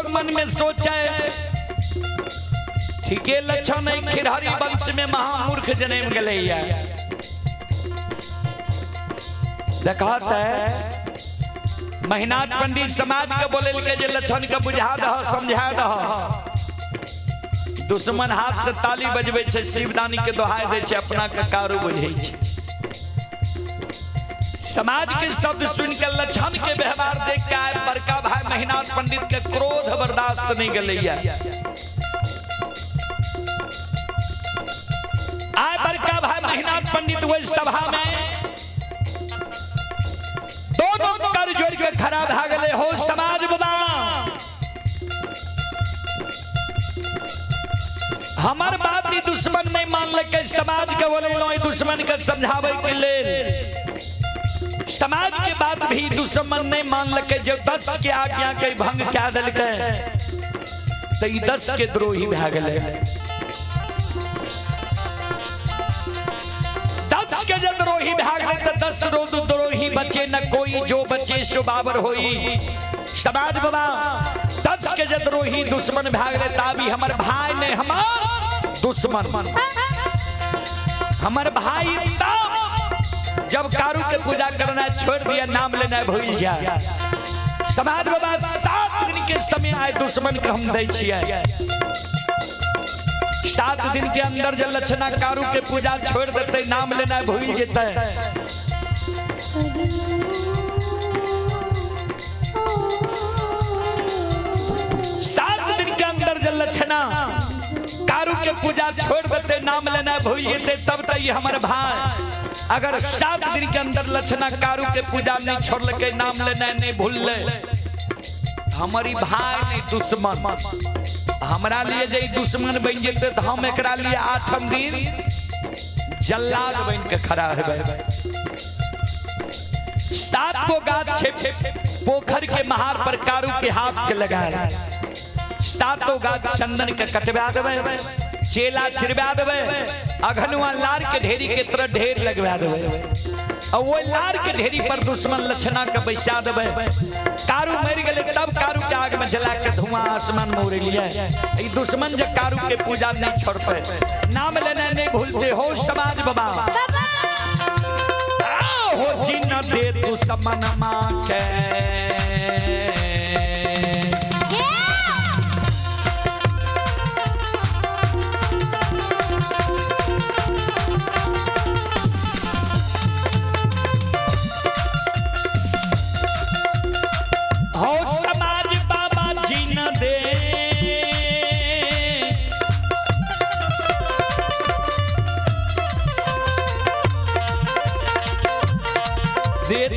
लोग मन में सोचे ठीके लक्षण है खिरहरी वंश में महामूर्ख जन्म गलैया। देखत है महिनाथ पंडित समाज के बोले के जे लक्षण के बुझा दह समझा दह। दुश्मन हाथ से ताली बजबै छै, शिवदानी के दोहाई दै छै, अपना के कारू बुझै छै। समाज के शब्द सुन के लक्षण के व्यवहार देख के आए बड़का भाई महिनाथ पंडित के क्रोध बर्दाश्त नहीं गलैया। आए बड़का भाई महिनाथ पंडित वही सभा में दोनों कर जोड़ के खड़ा भा गए। हो समाज बाबा हमर बात ही दुश्मन नहीं मानलकै, समाज के बोले दुश्मन के समझावे के लेल समाज के बात भी दुश्मन नहीं मानलकै। जब 10 के आज्ञा के भंग कए देलकै तो 10 के द्रोही भए गेलै। 10 के जब द्रोही भए गेलै तो 10 रोज द्रोही बचे न कोई, जो बचे सो बाबर होई। समाज बाबा 10 के जब द्रोही दुश्मन भए गेलै ताबी हमर भाई ने हमर दुश्मन हमर भाई तब जब कारू के पूजा करना छोड़ दिया, नाम लेना भूल जा। समाज बाबा 7 दिन के समय आए दुश्मन के हम दै छियै। 7 दिन के अंदर जब लक्षणा कारू के पूजा छोड़ देते, नाम लेना भूल जेते, 7 दिन के अंदर जब लक्षणा कारू के पूजा छोड़ देते, नाम लेना भूल जेते, तब तक ये हमारे भाई। अगर 7 दिन के अंदर लक्षणा कारू के पूजा नहीं छोड़लकै, नाम लेना नहीं भूलले, हमारी भाई नहीं दुश्मन। हमरा लिए जे दुश्मन बन जेते तो हम एकरा लिए 8 दिन जल्लाद बन के खड़ा हेबै। 7 गो गाछ छै पोखर के महार पर कारू के हाथ के लगाए, 7 गाछ चंदन के कटवा देबै, चेला छिड़वा देबै, अघनुआ लार के ढेरी के तरह ढेर लगवा देबै और वो लार के ढेरी पर दुश्मन लक्षणा के बैसा देबै। कारू मर गेलै तब कारू के आग में जला के धुआं आसमान में उड़ेलिए। ई दुश्मन जे कारू के पूजा नहीं छोड़ते, नाम लेना नहीं भूलते। हो समाज बाबा हो जिन दे दुश्मन मां के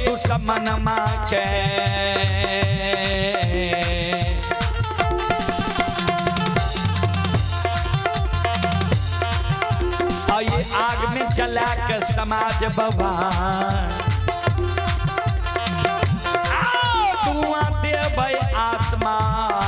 दुश्मन मां के आइए आग में जला के समाज बाबा धुआं देबै आसमान।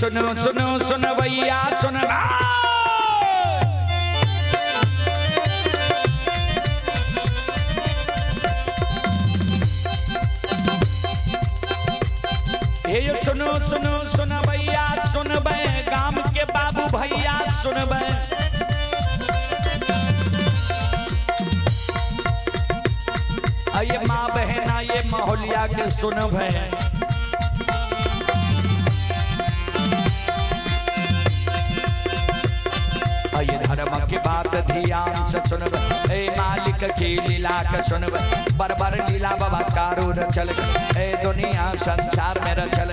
सुनो सुनो सुनवैया सुन। हे सुनो सुनो सुनवैया सुनबै, गाम के बाबू भैया सुनबै। ये माँ बहना ये माहौलिया के सुनबै। ये धर्म के बात ध्यान से सुनबै, ए मालिक की लीला के सुनबै। बरबर लीला बाबा कारू रचल, ए दुनिया संसार में रचल।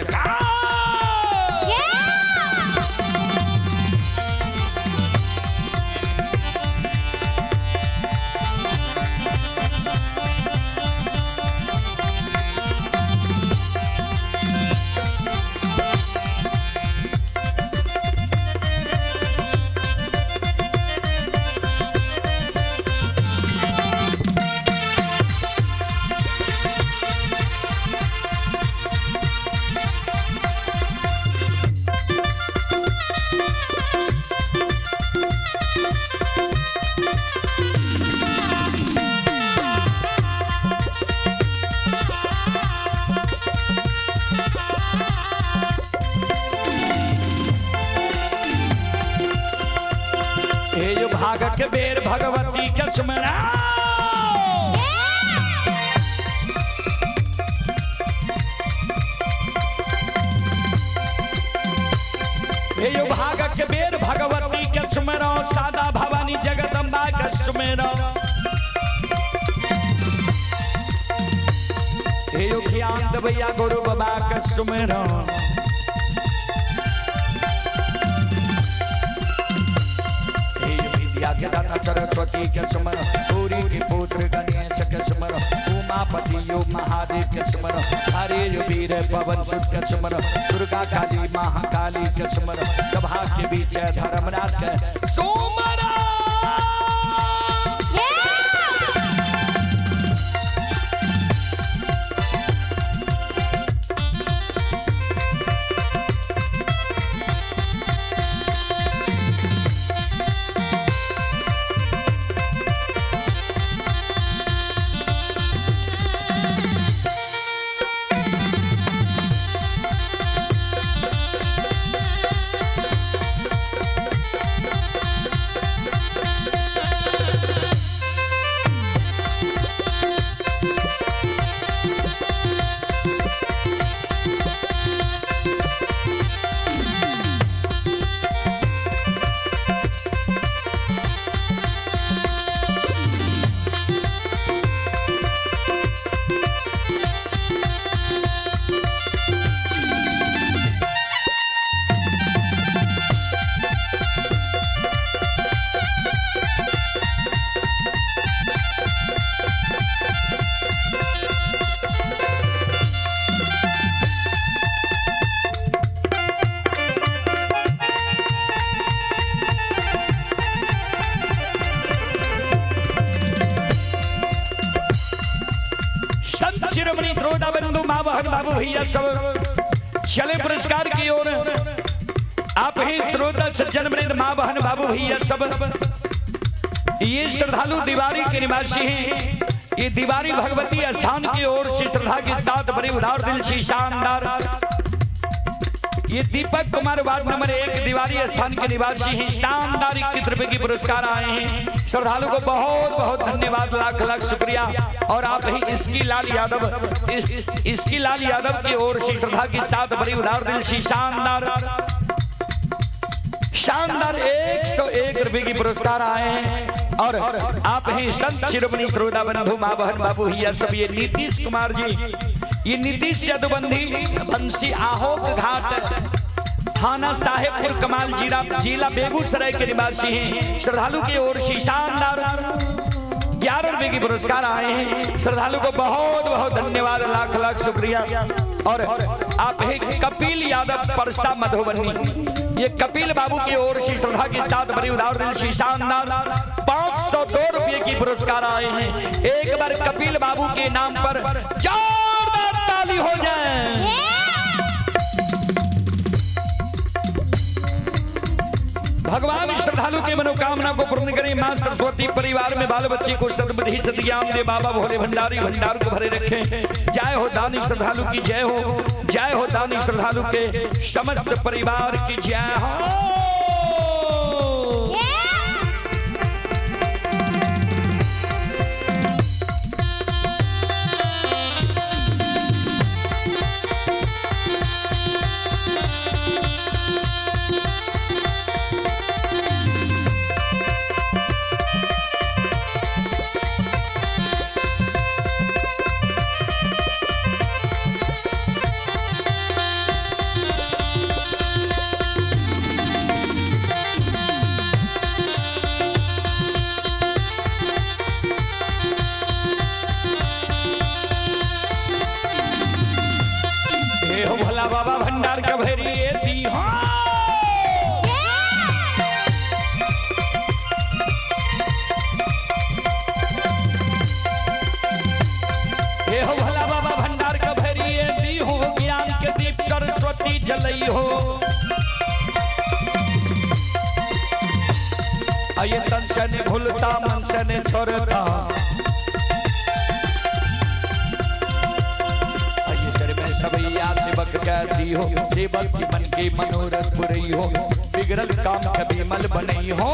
भागक बेर भगवती के सुमरा। हे भागक बेर भगवती के सुमरो, सादा भवानी जगदम्बा के सुमरो। हे ज्ञान दबैया गुरु बाबा के सुमरो। दाता सरस्वती के सुमर, गौरी के पुत्र गणेश के सुमर, उमापति यो महादेव के सुमर, हरे वीर पवन सुत के सुमर, दुर्गा काली महाकाली के सुमर, सभा के बीच धर्मराज के सुमर। बाबू भैया सब चले पुरस्कार की ओर। आप ही श्रोता सज्जन वृंद माँ बहन बाबू भैया सब, ये श्रद्धालु दीवारी के निवासी हैं। ये दीवारी भगवती स्थान की ओर से श्रद्धा के साथ बड़े उदार दिल से शानदार ये दीपक कुमार वार्ड नंबर 1 दीवारी स्थान के निवासी हैं। शानदार 21 रुपए की पुरस्कार आए हैं। श्रद्धालु को बहुत बहुत धन्यवाद, लाख लाख शुक्रिया। और आप ही इसकी लाल यादव इसकी लाल यादव की ओर से श्रद्धा के साथ बड़ी उदार दिल से शानदार शानदार 101 रुपए की पुरस्कार आए हैं। और आप ही संत शिरोमणि श्रोता बंधु माँ बहन बाबू भैया सब, ये नीतीश कुमार जी, ये नीतीश यदुबंधी बंसी आहोक घाट थाना साहेबपुर कमाल जिला जिला बेगूसराय के निवासी हैं। श्रद्धालु की ओर से शानदार 11 रुपए की पुरस्कार आए हैं। श्रद्धालु को बहुत बहुत धन्यवाद, लाख लाख शुक्रिया। और आप है कपिल यादव परसा मधुबनी, ये कपिल बाबू की ओर से श्रद्धा के साथ बड़ी उदार दिल से शानदार 502 रुपये की पुरस्कार आए हैं। एक बार कपिल बाबू के नाम पर जोरदार ताली हो जाए। भगवान श्रद्धालु के मनोकामना को पूर्ण करें। मां सरस्वती परिवार में बाल बच्चे को सद्बुद्धि सद्ज्ञान दे। बाबा भोले भंडारी भंडार को भरे रखें। जय हो दानी श्रद्धालु की जय हो। जय हो दानी श्रद्धालु के समस्त परिवार की जय हो। हे हो भोला बाबा भंडार का भैरी दी हो। हे हो भोला बाबा भंडार का भैरी दी हो। ज्ञान के दीप सरस्वती जलई हो। आये तन से ने भूलता मन से ने छोड़ता। आये सर में सबैया सेवक कहती हो। सेवक की मन के मनोरथ पुरई हो। बिगड़ल काम कभी मल बनई हो।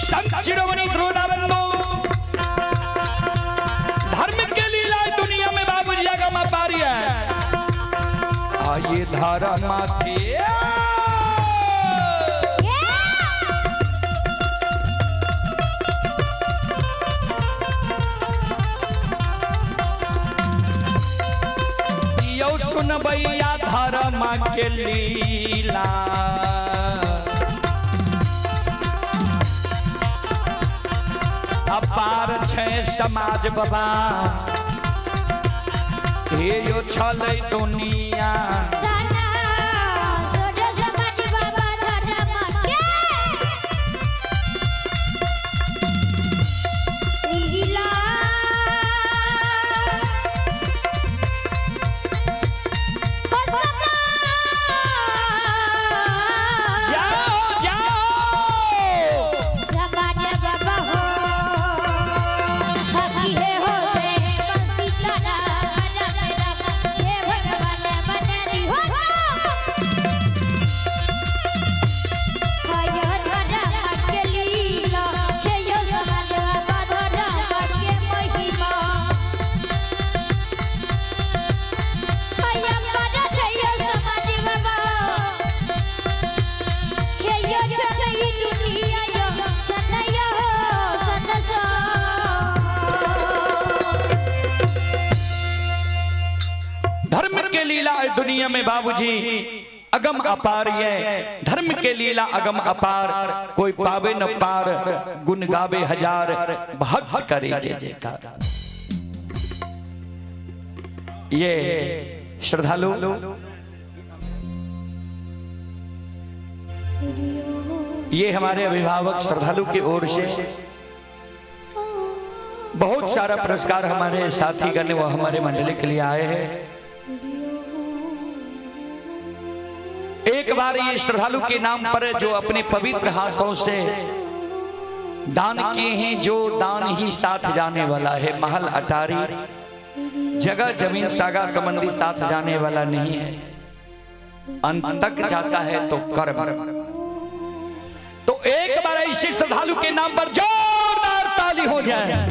संत शिरोमणि ध्रुवदाबंधु धर्म के लीला दुनिया में बाबू जी का पारी है। आइए धारा माथे यो सुनबैया धर्म के लीला। अपार छै समाज बाबा हे यो छलै दुनिया। जाओ जाओ बाबा हो बाकी है होते बंसी तारा हे भगवान बनरी हो। के लीला हे यो समाज बाबा धर्म के महिमा। समाज बाबा हे यो छई दुनिया यो सनया हो सनसा। धर्म के लीला है दुनिया में बाबूजी अगम अपार है। धर्म के लीला अगम अपार, कोई पावे न पार, गुण गावे हजार, भक्त करे जय जयकार। ये श्रद्धालु ये हमारे अभिभावक श्रद्धालु की ओर से बहुत सारा पुरस्कार हमारे साथीगण व हमारे मंडली के लिए आए हैं। एक बार ये श्रद्धालु के नाम पर जो अपने पवित्र हाथों से दान किए हैं, जो दान ही साथ जाने वाला है, महल अटारी जगह जमीन सागा संबंधी साथ जाने वाला नहीं है, अंत तक जाता है तो कर्म। तो एक बार ऐसे श्रद्धालु के नाम पर जोरदार ताली हो जाए।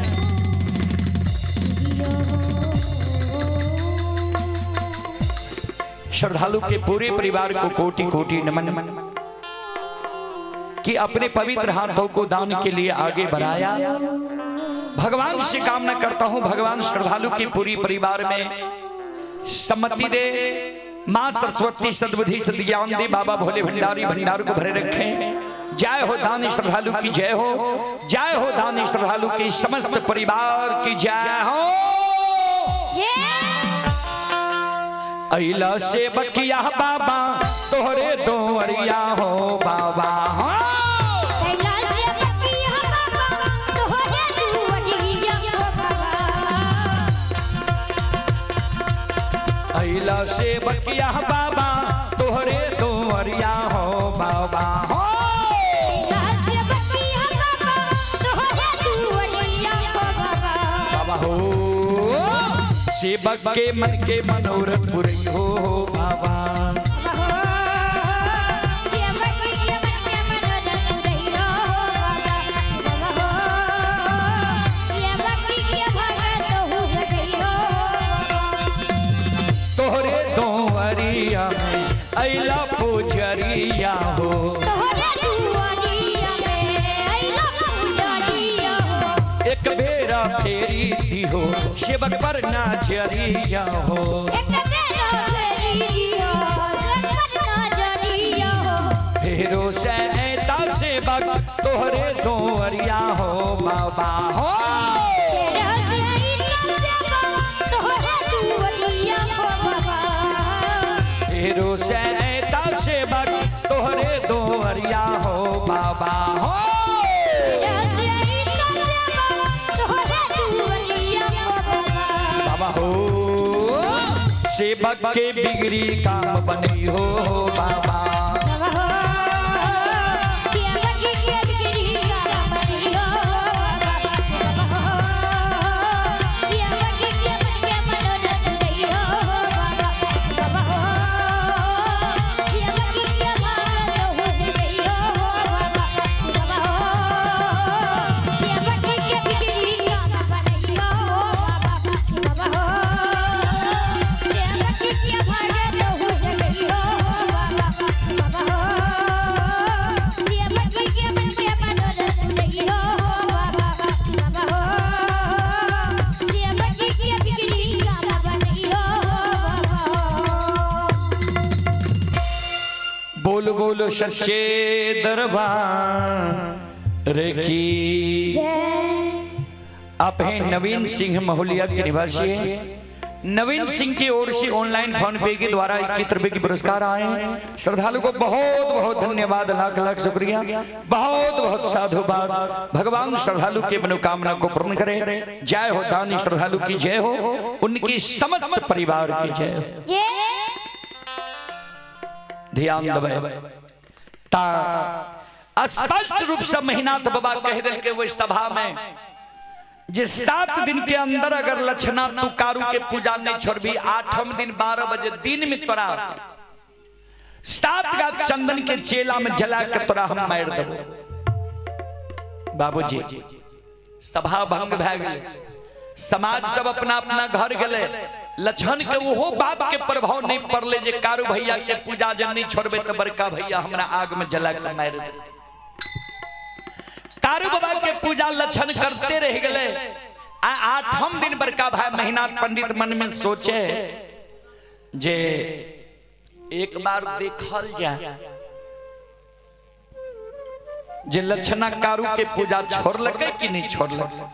श्रद्धालु के पूरे परिवार को कोटि कोटि नमन कि अपने पवित्र हाथों को दान के लिए आगे बढ़ाया। भगवान से कामना करता हूं, भगवान श्रद्धालु के पूरी परिवार में सम्मति दे, मां सरस्वती सद्बुद्धि सद्ज्ञान दे, बाबा भोले भंडारी भंडार को भरे रखें। जय हो दान श्रद्धालु की जय हो, जय हो दान श्रद्धालु के समस्त परिवार की जय हो। अइला से बकिया बाबा तोहरे दोवरिया हो बाबा हो। अइला से बकिया बाबा तोहरे दोवरिया हो बाबा हो। बाबा हो सेवक के मन के मनोरथ पुरई हो बाबा। तोहरे दोवरिया में अइला पुजरिया हो, एक बेरा फेरी दी हो सेवक पर नाचरिया हो। फेरो सैता सेवक तोहरे दोवरिया हो बाबा हो। फेरो सैता सेवक तोहरे दोवरिया हो बाबा हो। बाबा हो सेवक के बिगड़ी काम बनी हो बाबा। बोल बोलो सच्चे दरबार की। आप हैं नवीन सिंह महुलिया के निवासी हैं। नवीन सिंह की ओर से ऑनलाइन फोन पे के द्वारा 21 रुपए की पुरस्कार आए। श्रद्धालु को बहुत बहुत धन्यवाद, लाख लाख शुक्रिया, बहुत बहुत साधुवाद। भगवान श्रद्धालु के मनोकामना को पूर्ण करे। जय हो दानी श्रद्धालु की जय हो, उनकी समस्त परिवार की जय हो। ध्यान दबे ता स्पष्ट रूप से महिनाथ बाबा कह दिल के वो सभा में जे 7 दिन के अंदर अगर लक्षणा तू कारू के पूजा नहीं छोड़बी, 8वें दिन 12 बजे दिन में तोरा 7 का चंदन के चेला में जला के तोरा हम मार देबो। बाबूजी सभा भंग भए गेलै, समाज सब अपना अपना घर गेलै। लक्षण के ओहो बात के प्रभाव नहीं पड़ले जे कारू भैया के पूजा जब नहीं छोड़बे तो बड़का भैया हमरा आग में जला के मार देते। कारू बाबा के पूजा लक्षण करते रह गए। 8वें दिन बड़का भाई महिनाथ पंडित मन में सोचे जे एक बार देखल जाए जे लक्षणा कारू के पूजा छोड़लकै कि नहीं छोड़लकै।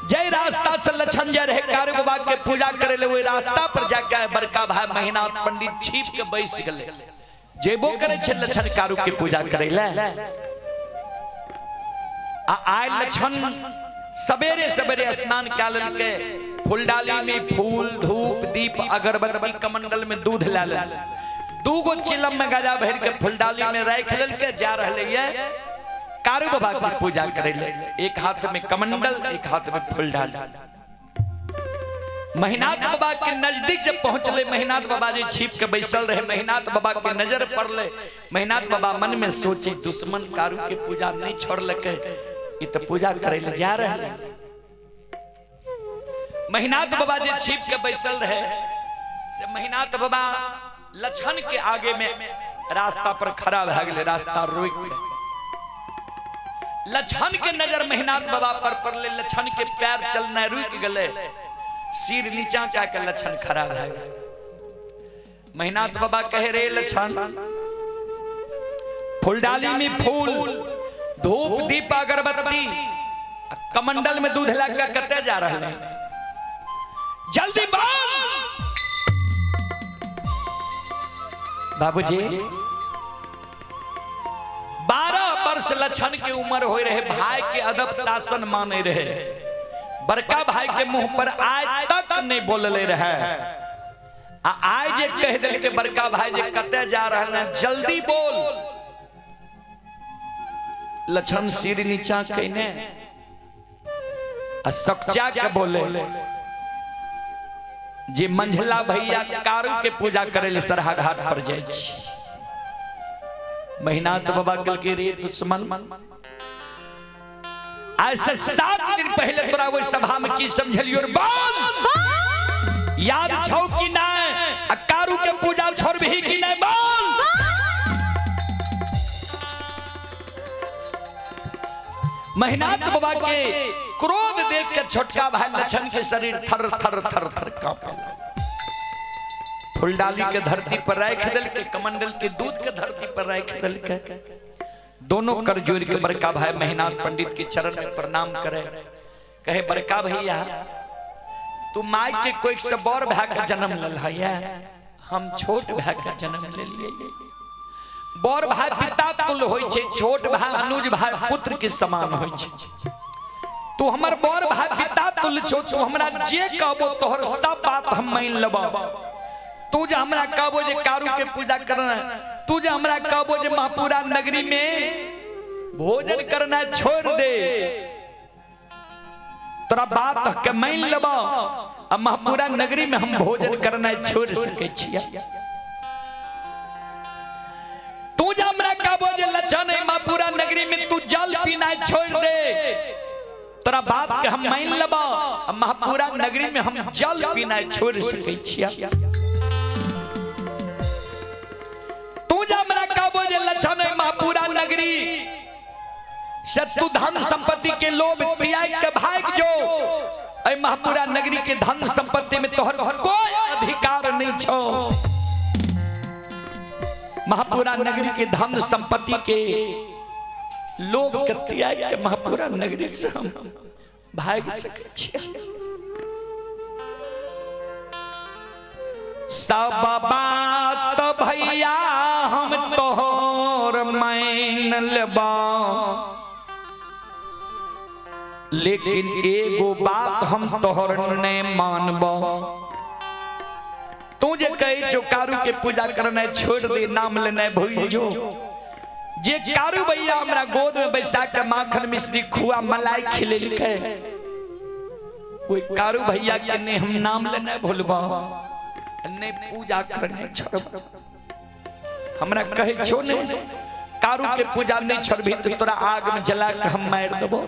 जय रास्ता से लछन जाय रहे कारू बाबा के पूजा करे ले, ओहि रास्ता पर जाके बड़का भाई महिनाथ पंडित छिप के बैस गेले। जेबो करे छे लछन कारू के पूजा करे ले। आ आय लछन सवेरे सवेरे स्नान कए लेलकै, फूलडाली में फूल धूप दीप अगरबत्ती कमंडल में दूध ला लेल, दूगो चिलम में गजा भर के फूलडाली में राख लेलकै, जा रहले ये कारू बाबा की पूजा करे ले। एक हाथ में कमंडल, एक हाथ में फूलडाली। महिनाथ बाबा के नजदीक जब पहुंचले, महिनाथ बाबा जी छिप के बैसल रहे, महिनाथ बाबा के नजर पड़ले। महिनाथ बाबा मन में सोचे दुश्मन कारू के पूजा नहीं छोड़लकै, ई तो पूजा करे ले जा रहे। महिनाथ बाबा जी छिप के बैसल रहे से महिनाथ बाबा लछन के आगे में रास्ता पर खड़ा भए गेलै, रास्ता रोकि के। लछन के नजर महिनाथ बाबा पर पड़ले, लछन के पैर चलना रुकि गेलै, सिर नीचा कए के लछन खड़ा भए गेलै। महिनाथ बाबा कहे रे लछन, फूलडाली में फूल धूप दीप अगरबत्ती कमंडल में दूध ला के कते जा रहे हैं, जल्दी बोल। बाबूजी 12 वर्ष लछन के उम्र हो रहे, भाई के अदब शासन माने रहे, बड़का भाई के मुंह पर आज तक नहीं बोलले रहे। आ आय जे कह दिल के बड़का भाई जे कते जा रहे हैं, जल्दी बोल। लछन सिर नीचा कहने आ सकचा के बोले जे मंझला भैया कारू के पूजा करे ले सरहा घाट पर जाय छी। महिनाथ बाबा कहलकै रे दुश्मन, आज से 7 दिन पहले तोरा ओहि सभा में की समझलियो रे बोल, याद छौ कि नहीं? आ कारू के पूजा छोड़बही कि नहीं बोल? महिनाथ बाबा के क्रोध देख के छोटका भाई लछन के शरीर थर थर थर थर कांपे लागल। फूलडाली के धरती पर राख देलकै, कमंडल के दूध के धरती पर राख देलकै। दोनों कर जोड़ के बड़का भाई महिनाथ पंडित के चरण में प्रणाम करे, कहे बड़का भैया तू माय के कोई से बड़ भाई के जन्म लेल है, हम छोट भाई के जन्म ले लिए। बड़ भाई पिता तुल्य होय छै, छोट भाई अनुज भाई पुत्र के समान होय छै। तू हमर बड़ भाई पिता तुल्य छो, तू हमरा जे कहबो तोहर सब बात हम मान लेबो। तू जे हमरा कहबो जे कारू के पूजा करना, तू जे हमरा कहबो जे महापुरा नगरी में भोजन करना छोड़ दे, तोरा बात के मान लेबो आ महापुरा नगरी में हम भोजन करना छोड़ सकै छियै। तू जे हमरा कहबो जे लछन है महापुरा नगरी में तू जल पीना छोड़ दे, तोरा बात के हम मान लेबो आ महापुरा नगरी में हम जल पीना छोड़ सकै छियै। तू जे हमरा कहबो जे लछन है महापुरा नगरी से तू धन संपत्ति के लोभ त्याग के भाग जो, ऐ महापुरा नगरी के धन संपत्ति में तोहर कोई अधिकार नहीं छो। महापुरा नगरी के धन संपत्ति के लोभ के त्याग के महापुरा नगरी से हम भाग सकै छियै। सब बात भैया हम तोहर मान लेबा, लेकिन एगो बात हम तोहर नहीं मानबो। तू जे कहे छो कारू के पूजा करना छोड़ दे, नाम लेना भूल जो, जे कारू भैया हमरा गोद में बैसा के माखन मिश्री खुआ मलाई खिलेलकै, कोई कारू भैया के नहीं हम नाम लेना भूलबो, नहीं पूजा करना छोड़बो। हमरा कहे छो ने कारू के पूजा नहीं छोड़बी तो तोरा आग में जला के हम मार देबो।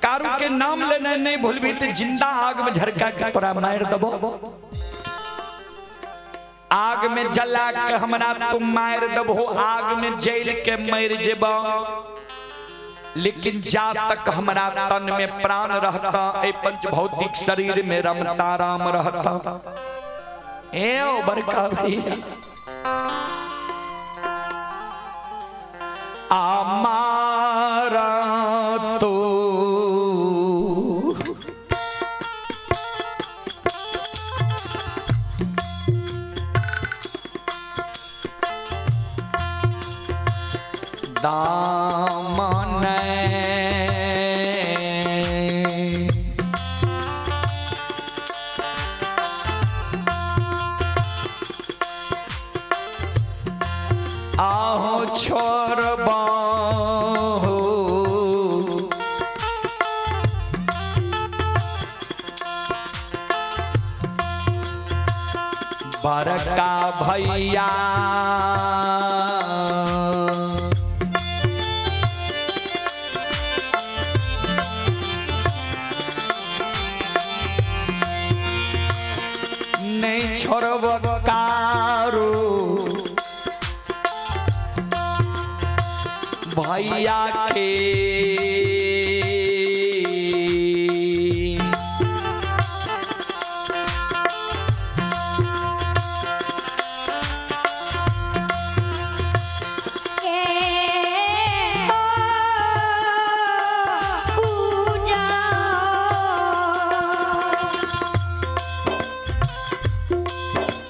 कारू के नाम लेना नहीं भूलबी तो जिंदा आग में झरका के तोरा मार देबो। आग में जला के हमरा तुम मार देबो, आग में जल के मर जेबो, लेकिन जा तक हमरा तन में प्राण रहता, ए पंच भौतिक शरीर में रमता राम रहता। ए ओ बड़का भैया आमारा तो दामन। आहो छोड़बा हो बड़का भैया। नहीं छोड़ब कारू भैया के। के हो पूजा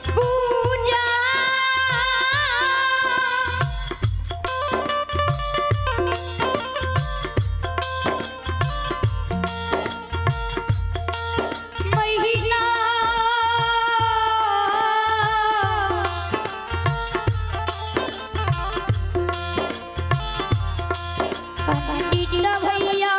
पूजा महिला पंडित भैया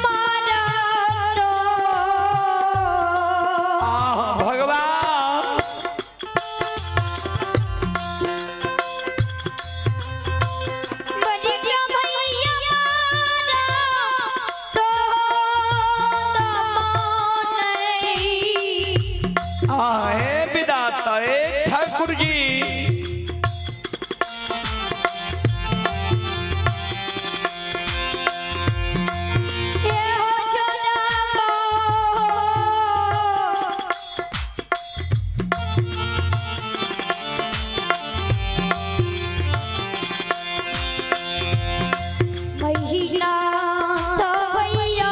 मारा तो आह भगवान बड़का भैया मारा तो दमन। आहे विदाता ए ठाकुर जी। हे हो छोड़बो महिला तो भैया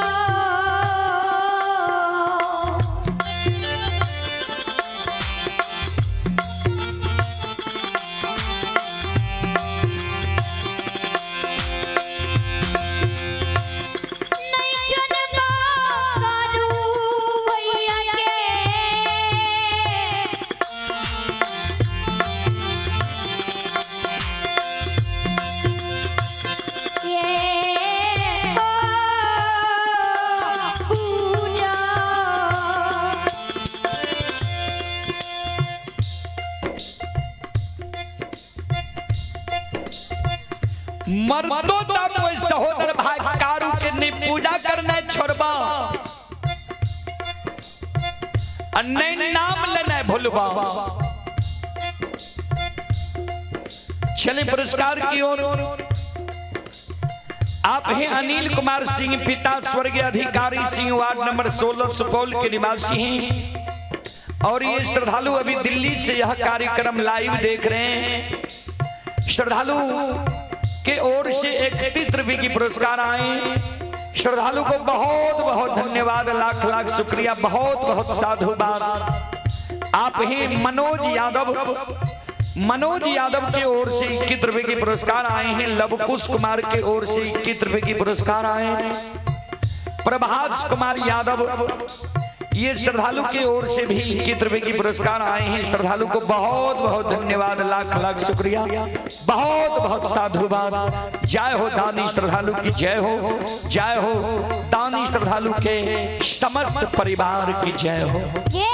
नहीं छोड़बो कारू भैया के। ये हो पूजा मर्दो दम ओइ सहोदर भाई कारू के नहीं पूजा करना छोड़बा आ नहीं नाम लेना भूलबा। चलिए पुरस्कार की ओर। आप हैं अनिल कुमार सिंह, पिता स्वर्गीय अधिकारी सिंह, वार्ड नंबर 16 सुपौल के निवासी हैं और ये श्रद्धालु अभी दिल्ली से यह कार्यक्रम लाइव देख रहे हैं। श्रद्धालु के ओर से 31 रुपए की पुरस्कार आए। श्रद्धालु को बहुत बहुत धन्यवाद, लाख लाख शुक्रिया, बहुत बहुत साधुवाद। आप ही मनोज यादव, मनोज यादव के ओर से 21 रुपए की पुरस्कार आए हैं। लवकुश कुमार के ओर से 21 रुपए की पुरस्कार आए हैं। प्रभास कुमार यादव ये श्रद्धालु की ओर से भी 21 रुपए की पुरस्कार आए हैं। श्रद्धालु को बहुत बहुत धन्यवाद, लाख लाख शुक्रिया, बहुत बहुत साधुवाद। जय हो दानी श्रद्धालु की जय हो, जय हो दानी श्रद्धालु के समस्त परिवार की जय हो। ये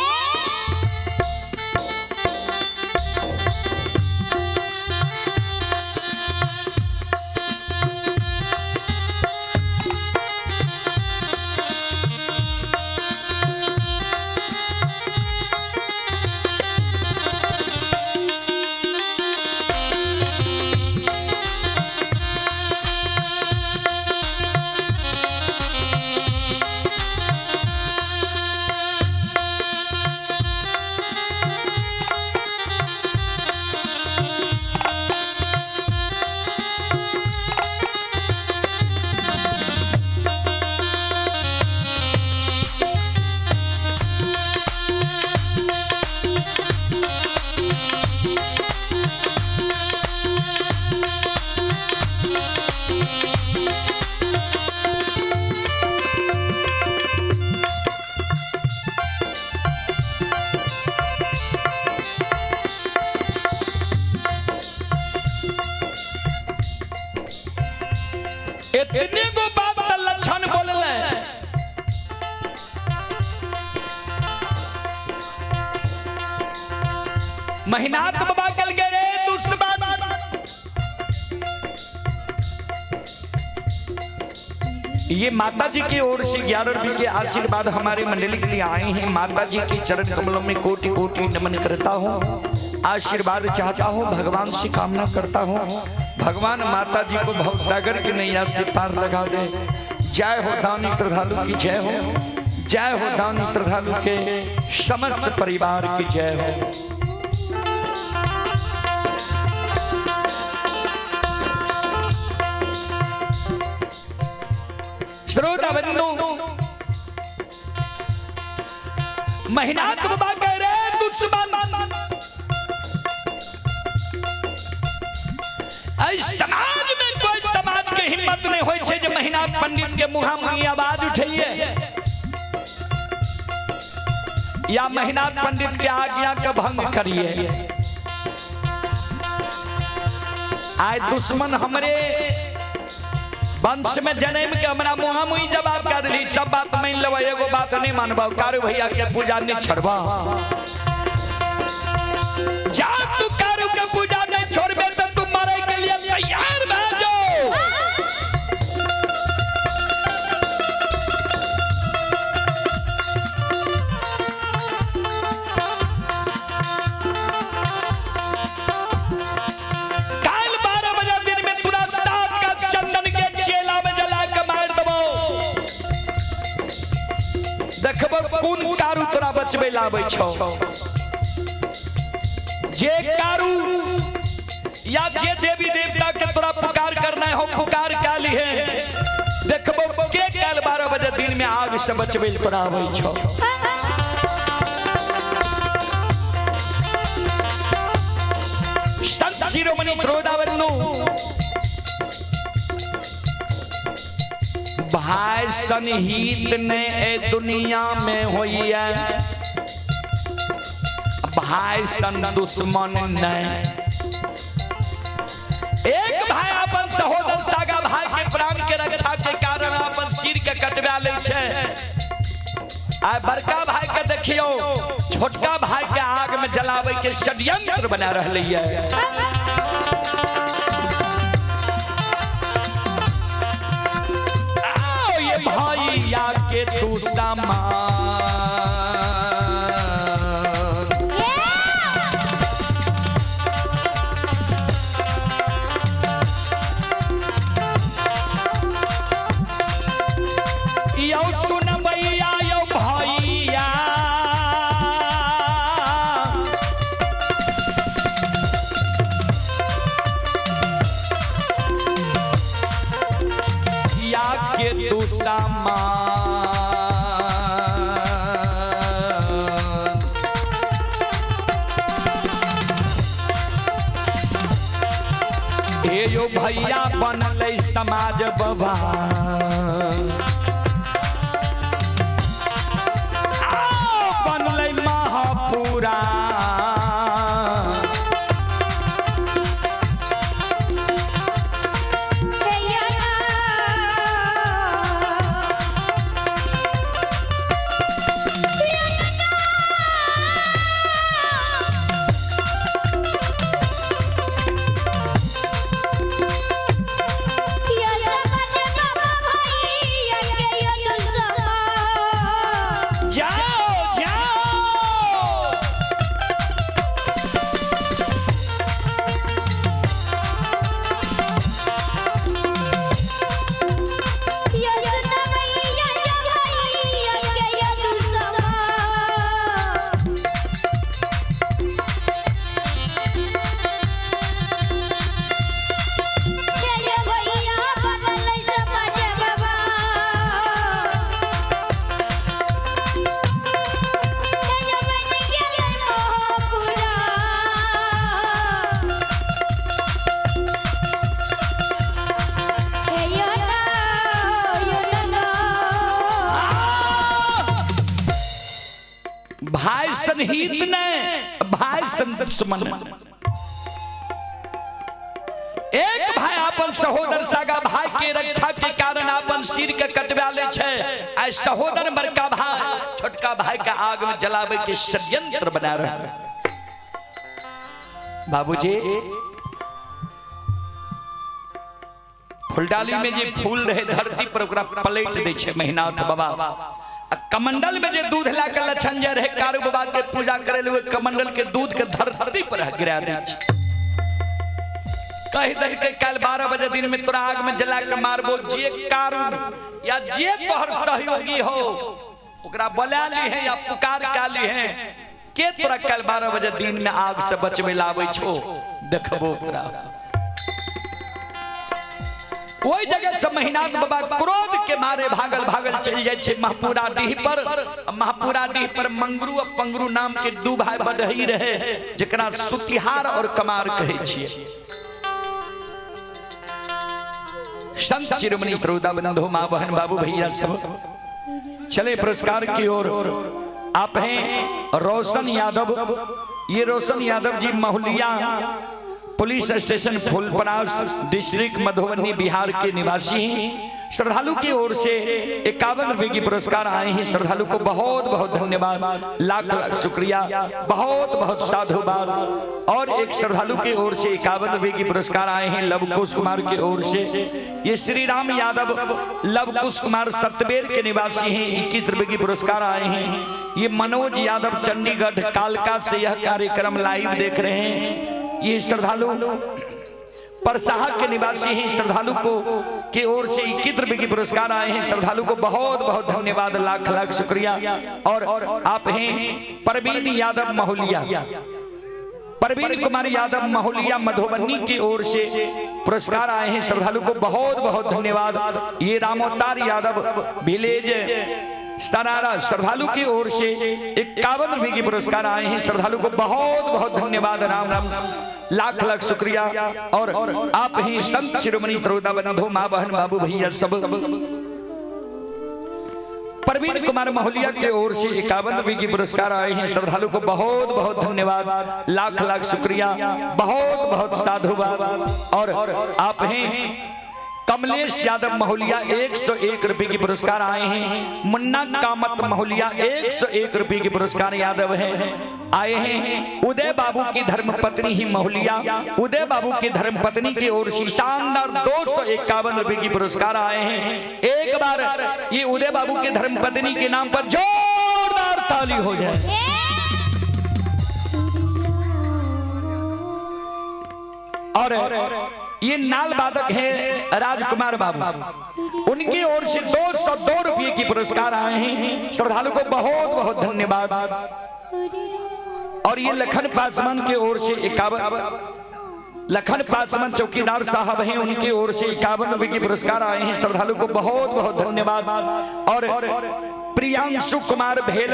इतने गो बात त लक्षण बोलले। महिनाथ बाबा कल गए रे दुश्मन, ये माता जी की ओर से 11 रुपये के आशीर्वाद हमारे मंडली के लिए आए हैं। माता जी के चरण कमलों में कोटि कोटि नमन करता हूँ, आशीर्वाद चाहता हूँ, भगवान से कामना करता हूँ, भगवान माता जी को भवसागर की नैया से पार लगा दे। जय हो दानी श्रद्धालु की जय हो, जय हो दानी श्रद्धालु के समस्त परिवार की जय हो। श्रोता बंधु, महिनाथ बाबा कह रहे दुश्मन, समाज में कोई समाज के हिम्मत नहीं होय छै जे महिनाथ पंडित के मुहा मुही आवाज उठैये या महिनाथ पंडित के आज्ञा के भंग करिए। आय दुश्मन हमरे वंश में जन्म के हमरा मुहा मुही जवाब कर ली, सब बात मान लेबै, एगो बात नहीं मानबौ, कारू भैया के पूजा नहीं छोड़बा। जा तू कारू के पूजा नहीं छोड़बे तो तू मरे के लिए तैयार भए जो। काल 12 बजे दिन में तुरा सात का चंदन के चेला में जला के मार देबो, देखबो कोन कारू तोरा बचबे लाबै छौ। जे कारू या जे देवी देवता के तोरा पुकार करना हो पुकार क्या लिहे, देखबो के काल 12 बजे दिन में आग से बचबे तोरा आबै छौ। संत शिरोमणि त्रोदावन्नु भाई सनहित ने ए दुनिया में होइए, भाई सन दुश्मन ने। एक भाई अपन सहोदर सागा भाई के प्राण के रक्षा के कारण अपन सिर के कटवा लै छै। आ बड़का भाई के देखियो छोटका भाई के आग में जलावे के षड्यंत्र बना रहलै है। आओ ये भैया के तू सामान, यौ सुनबैया यौ भैया, या के तू सामान। हे यो भैया बनलै समाज बबा, बनलै महापुरा। जाओ जाओ भाई सनहित ने भाई सन दुश्मन। एक भाई अपन सहोदर सागा भाई के रक्षा के सिर के कटवा ले छै। आ सहोदर बड़का भाई छोटका भाई के आग में जलावे के षड्यंत्र बना रहे। बाबूजी फुलडाली में जे फूल रहे धरती पर ओकरा पलट दै छै महिनाथ बाबा। आ कमंडल में जे दूध ला के लछन जे रहे कारू बाबा के पूजा करे ले, कमंडल के दूध के धरती पर गिरा दै छै। कह दही के कल 12 बजे दिन में तोरा आग में जला के मारबो, जे कारू या जे तोहर सहयोगी हो ओकरा बोला ली है या पुकार का ली है के तोरा कल 12 बजे दिन में आग से बचबे लावे छो, देखबो ओकरा। ओहि जगह से महिनाथ बाबा क्रोध के मारे भागल भागल चलि जाइ छै महपुरा डीह पर। महपुरा डीह पर मंगरू आ पंगरू नाम के दू भाई बढ़ई रहे, जकरा सुतिहार और कमार कहै छियै। संत शिरोमणि श्रोता बंधु माँ बहन बाबू भैया सब चले पुरस्कार की ओर। आप हैं रोशन यादव, ये Roshan Yadav ji Mahuliya police station Phulparas district Madhubani Bihar के निवासी हैं। श्रद्धालु की ओर से 51 रुपए की पुरस्कार आए हैं। श्रद्धालु को बहुत बहुत धन्यवाद, लाख लाख शुक्रिया, बहुत बहुत साधुवाद। और एक श्रद्धालु की ओर से 51 रुपए की पुरस्कार आए हैं लवकुश कुमार की ओर से। ये श्री राम यादव लवकुश कुमार सतबेर के निवासी हैं, 21 रुपए की पुरस्कार आए हैं। ये मनोज यादव चंडीगढ़ कालका से यह कार्यक्रम लाइव देख रहे हैं। ये श्रद्धालु परसाहा के निवासी हैं। श्रद्धालु को की ओर से 21 रुपए की पुरस्कार आए हैं। श्रद्धालु को बहुत बहुत धन्यवाद, लाख लाख शुक्रिया। और आप हैं परवीन यादव महुलिया, परवीन कुमार यादव महुलिया मधुबनी की ओर से पुरस्कार आए हैं। श्रद्धालु को बहुत बहुत धन्यवाद। ये रामोतार यादव विलेज सरारा श्रद्धालु की ओर से 51 रुपए की पुरस्कार आए हैं। श्रद्धालु को बहुत बहुत धन्यवाद, राम राम, लाख लाख शुक्रिया। और आप ही संत शिरोमणि श्रोता बंधु माँ बहन बाबू भैया सब परवीन कुमार महुलिया के ओर से 51 रुपए की पुरस्कार आए हैं। श्रद्धालु को बहुत बहुत धन्यवाद, लाख लाख शुक्रिया, बहुत बहुत साधुवाद। और आप हैं कमलेश यादव महुलिया 101 रुपए की पुरस्कार आए हैं। मुन्ना कामत महुलिया 101 रुपए की पुरस्कार यादव हैं आए हैं। उदय बाबू की धर्मपत्नी ही महुलिया, उदय बाबू की धर्मपत्नी की ओर से शानदार 251 रुपए की पुरस्कार आए हैं। एक बार ये उदय बाबू की धर्मपत्नी के नाम पर जोरदार ताली हो जाए। और ये नाल वादक है राजकुमार बाबू, उनकी ओर से 202 रुपये की पुरस्कार आए हैं। श्रद्धालु को बहुत बहुत धन्यवाद। और ये लखन पासवान की ओर से 51, लखन पासवान चौकीदार साहब हैं, उनकी ओर से 51 रुपये की पुरस्कार आए हैं। श्रद्धालु को बहुत बहुत धन्यवाद। और प्रियांशु कुमार भेल,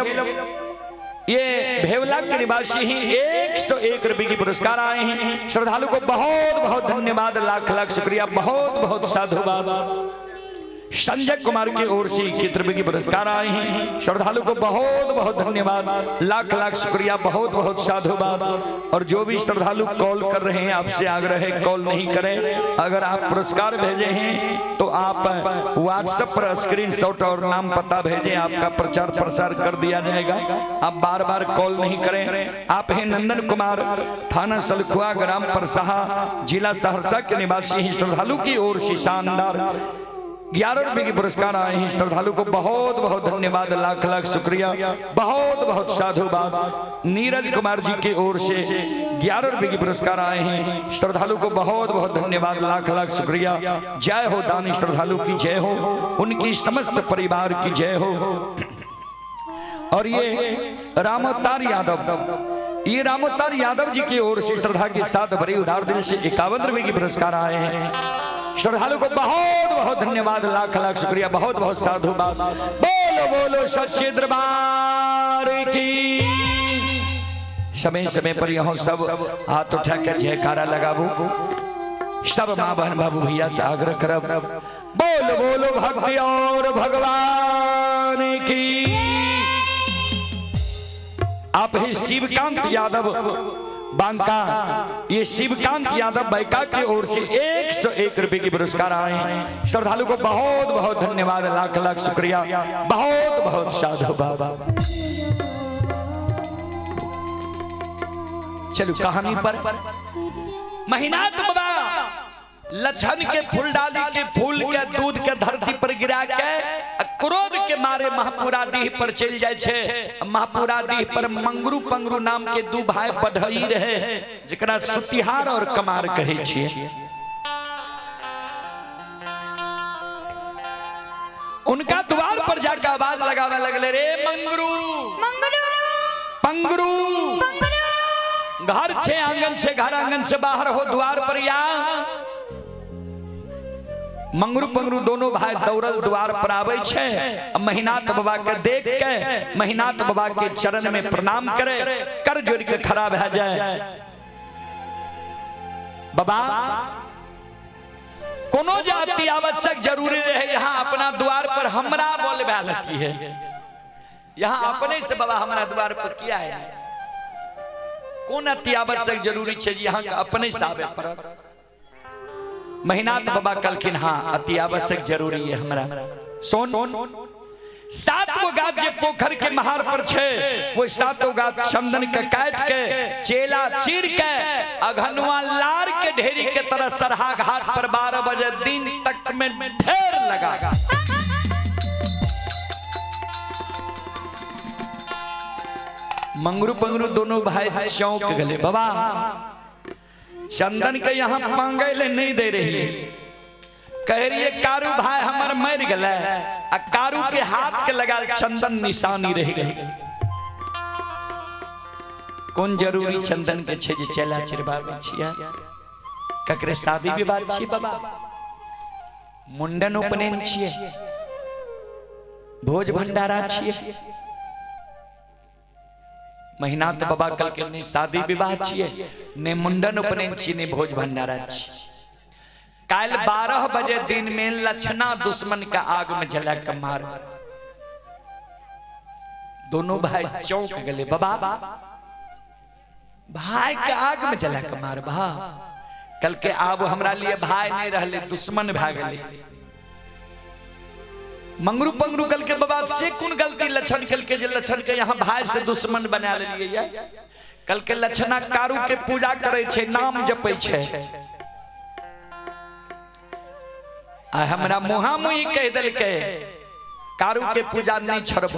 ये भेवला के निवासी ही 101 रुपए की पुरस्कार आए हैं। श्रद्धालु को बहुत बहुत धन्यवाद, लाख लाख शुक्रिया, बहुत बहुत साधुवाद। संजय कुमार की ओर से 21 रुपए की पुरस्कार आए हैं। श्रद्धालु को बहुत बहुत धन्यवाद, लाख लाख शुक्रिया, बहुत बहुत साधुवाद। और जो भी श्रद्धालु कॉल कर रहे हैं, आपसे आग्रह है कॉल नहीं करें। अगर आप पुरस्कार भेजे हैं तो आप व्हाट्सएप पर स्क्रीनशॉट और नाम पता भेजें, आपका प्रचार प्रसार कर दिया जाएगा। आप बार बार कॉल नहीं करें। आप हैं नंदन कुमार, थाना सलखुआ, ग्राम परसाहा, जिला सहरसा के निवासी हैं। श्रद्धालु की ओर से शानदार 11 रुपए के पुरस्कार आए हैं। श्रद्धालु को बहुत बहुत धन्यवाद, लाख लाख शुक्रिया, बहुत बहुत साधुवाद। नीरज कुमार जी की ओर से 11 रुपए के पुरस्कार आए हैं। श्रद्धालु को बहुत बहुत धन्यवाद, लाख लाख शुक्रिया। जय हो दानी श्रद्धालु की जय हो, उनकी समस्त परिवार की जय हो। और ये रामअवतार यादव, ये रामअवतार यादव जी की ओर से श्रद्धा के साथ बड़ी उदार दिल से 51 रुपए के पुरस्कार आए हैं। श्रद्धालु को बहुत बहुत धन्यवाद, लाख लाख शुक्रिया, बहुत बहुत साधुवाद। बोलो बोलो सच्चे दरबार की। समय समय पर यहाँ सब हाथ उठाकर जयकारा लगाबू। सब माँ बहन बाबू भैया से आग्रह करब, बोलो बोलो भक्ति और भगवान की। आप ही शिवकांत यादव बांका, ये शिवकांत यादव बैका की ओर से 101 रुपए की पुरस्कार आए। श्रद्धालु को बहुत बहुत धन्यवाद, लाख लाख शुक्रिया, बहुत बहुत साधुवाद। चलो कहानी पर। महिनाथ बाबा लछन के फूल डाली के फूल के दूध के धरती पर गिरा के क्रोध के मारे महापुरा डीह पर चल जाए छे। महापुरा डीह पर मंगरू पंगरू नाम के दू भाई बढ़ई रहे, जकरा सुतिहार और कमार कहे छिए। उनका द्वार पर जाकर आवाज लगावे लगले, रे मंगरू मंगरू पंगरू, पंगरू, घर छे आंगन छे, घर आंगन से बाहर हो द्वार पर या। मंगरू पंगरू दोनों भाई दौड़ल द्वार पर आवे छे। महिनाथ बाबा के देख के महिनाथ बाबा के चरण में प्रणाम करे, कर जोड़ के खड़ा भए जाए। बाबा कोनो जाति आवश्यक जरूरी रहे यहाँ अपना द्वार पर हमरा बोलबा लेती है, यहाँ अपने से बाबा हमरा द्वार पर किया है, कोन अति आवश्यक जरूरी छे यहाँ अपने से आवे पर। महिनाथ बाबा कहलखिन हाँ अति आवश्यक जरूरी है हमरा। सोन सात गो गाछ जे पोखर के महार पर छे, वो सातों गाछ चंदन के काट के चेला चीर के अघनुआ लार के ढेरी के तरह सरहा घाट पर 12 बजे दिन तक में ढेर लगा। मंगरू पंगरू दोनों भाई चौंक गए, बाबा चंदन के यहाँ मांगे ले नहीं दे रही है, कह रही है कारू भाई हमर मर गए, आ कारू के हाथ के लगा चंदन निशानी रह गई। कौन जरूरी चंदन के छे जे चेला चिरबाबै छियै, ककरे शादी विवाह छियै बाबा, मुंडन उपनयन छियै, भोज भंडारा छियै। महिनाथ बाबा कल के नहीं शादी विवाह छियै, नहीं मुंडन उपनयन छियै, नहीं भोज भंडारा छियै। काल 12 बजे दिन में लछना दुश्मन का आग में जला के मार। दोनों भाई चौंक गए, बाबा भाई के आग में जला के मार, भा कल के आब हमरा लिए भाई नहीं रहले, दुश्मन भा गए। मंगरू पंगरू कल के बाबा से कौन गलती लछन कल के जे लछन के यहाँ भाई से दुश्मन बना लिए। कल के लछना कारू के पूजा करे छे, नाम जपे छे, आ हमरा मुहा मुही कह देलकै कारू के पूजा नहीं छोड़ब,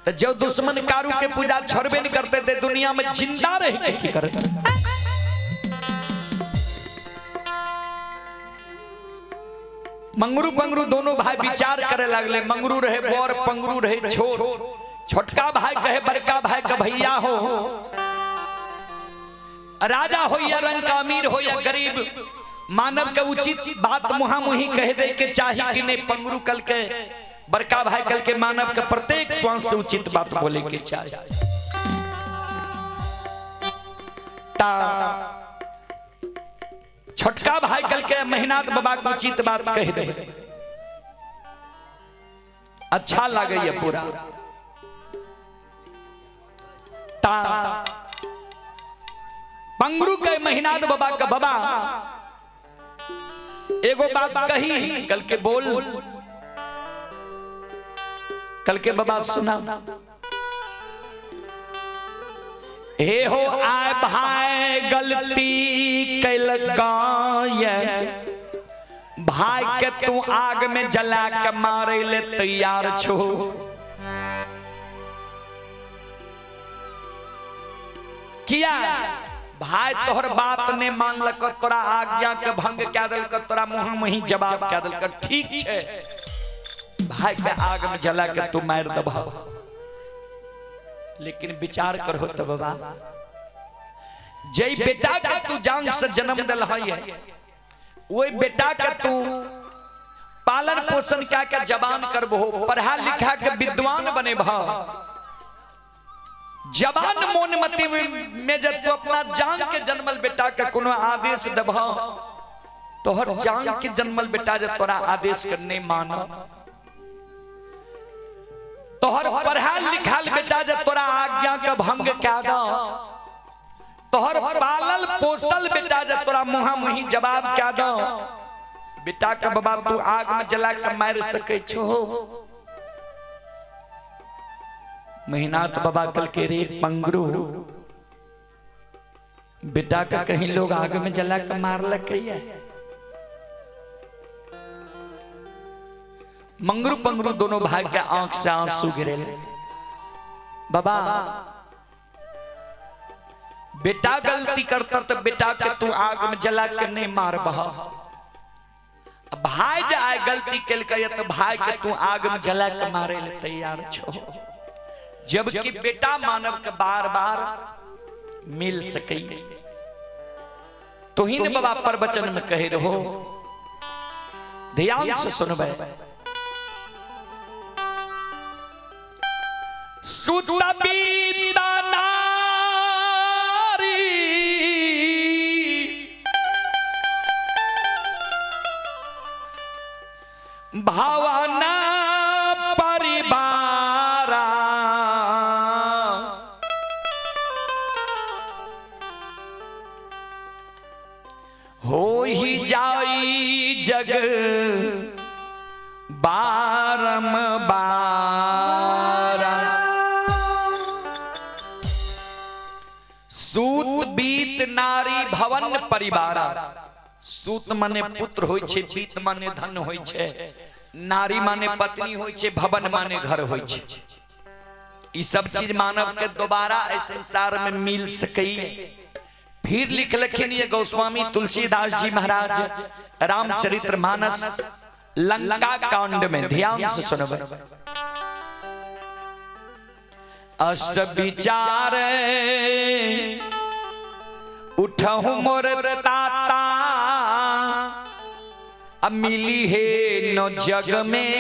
तो जो दुश्मन कारू के पूजा छोड़बे नहीं करते ते दुनिया में जिंदा रह के की करते। मंगरू पंगरू दोनों भाई विचार करे लगले, मंगरू रहे बड़ पंगरू रहे छोट, छोटका भाई कहे बड़का भाई का भैया हो, राजा हो या रंग का अमीर हो या गरीब, मानव के उचित बात मुहामुही कह दे के चाही कि नहीं। पंगरू कल के बड़का भाई कल के मानव के प्रत्येक श्वास से उचित बात बोले के चाही। ता छोटका भाई कल के महिनाथ बाबा के उचित बात कह दे, अच्छा लगे ये पूरा। ता पंगरू के महिनाथ बाबा का बाबा एगो बात कही, कल के बोल, कल के बाबा सुना, हे हो आए भाई गलती कैलका भाई के तू आग में जला के मारे ले तैयार छो, किया भाई तोहर बात ने मानलक, तोरा आज्ञा के भंग कए देलक, तोरा मुँह मुही जवाब कए देलक, ठीक छे भाई के आग में जला के तू मार दबा। लेकिन विचार करो तो बाबा, जय बेटा के तू जान से जन्म दिल है, वही बेटा के तू पालन पोषण क्या के जवान करबो, पढ़ा लिखा के विद्वान बनेबह, जवान मोन मति में जब तू अपना जान के जन्मल बेटा के कोनो आदेश देबह, तोहर जान के जन्मल बेटा जब तोरा आदेश के नहीं मान, तोहर पढ़ाल लिखाल बेटा जब तोरा आज्ञा के भंग कए द, तोहर पालल पोसल बेटा जब तोरा मुहा मुही जवाब क्या दो, बेटा के बाबा तू आग में जला के मार सके छो। महिनाथ बाबा कल के रे पंगरू, बेटा का कहीं लोग आग में जला के मार लके। मंगरू पंगरू दोनों भाई के आंख से आंसू गिरे। बाबा बेटा गलती करता तो बेटा के तू आग में जला के नहीं मार बहा, भाई जे आए गलती केलकै तो भाई के तू आग में जला के मारे ले तैयार छो। जबकि बेटा मानव के बार बार मिल सके। तो ही ने बाबा प्रवचन में कहे रहो, ध्यान से सुनबे। सुतबीता नारी भावना परिवारा, हो ही जाई जग बारम बारा। सूत बीत नारी भवन परिवारा। सूत माने पुत्र होय छे, बीत माने धन होय छे, नारी माने पत्नी होय छे, भवन माने घर होय छे। ई सब चीज मानव के दोबारा इस संसार में मिल सकी। फिर लिख लखिन ये गोस्वामी तुलसीदास जी महाराज रामचरित्र मानस लंका कांड में, ध्यान से सुनबे। अस विचार उठहु मोर ताता, अब मिली है न जग में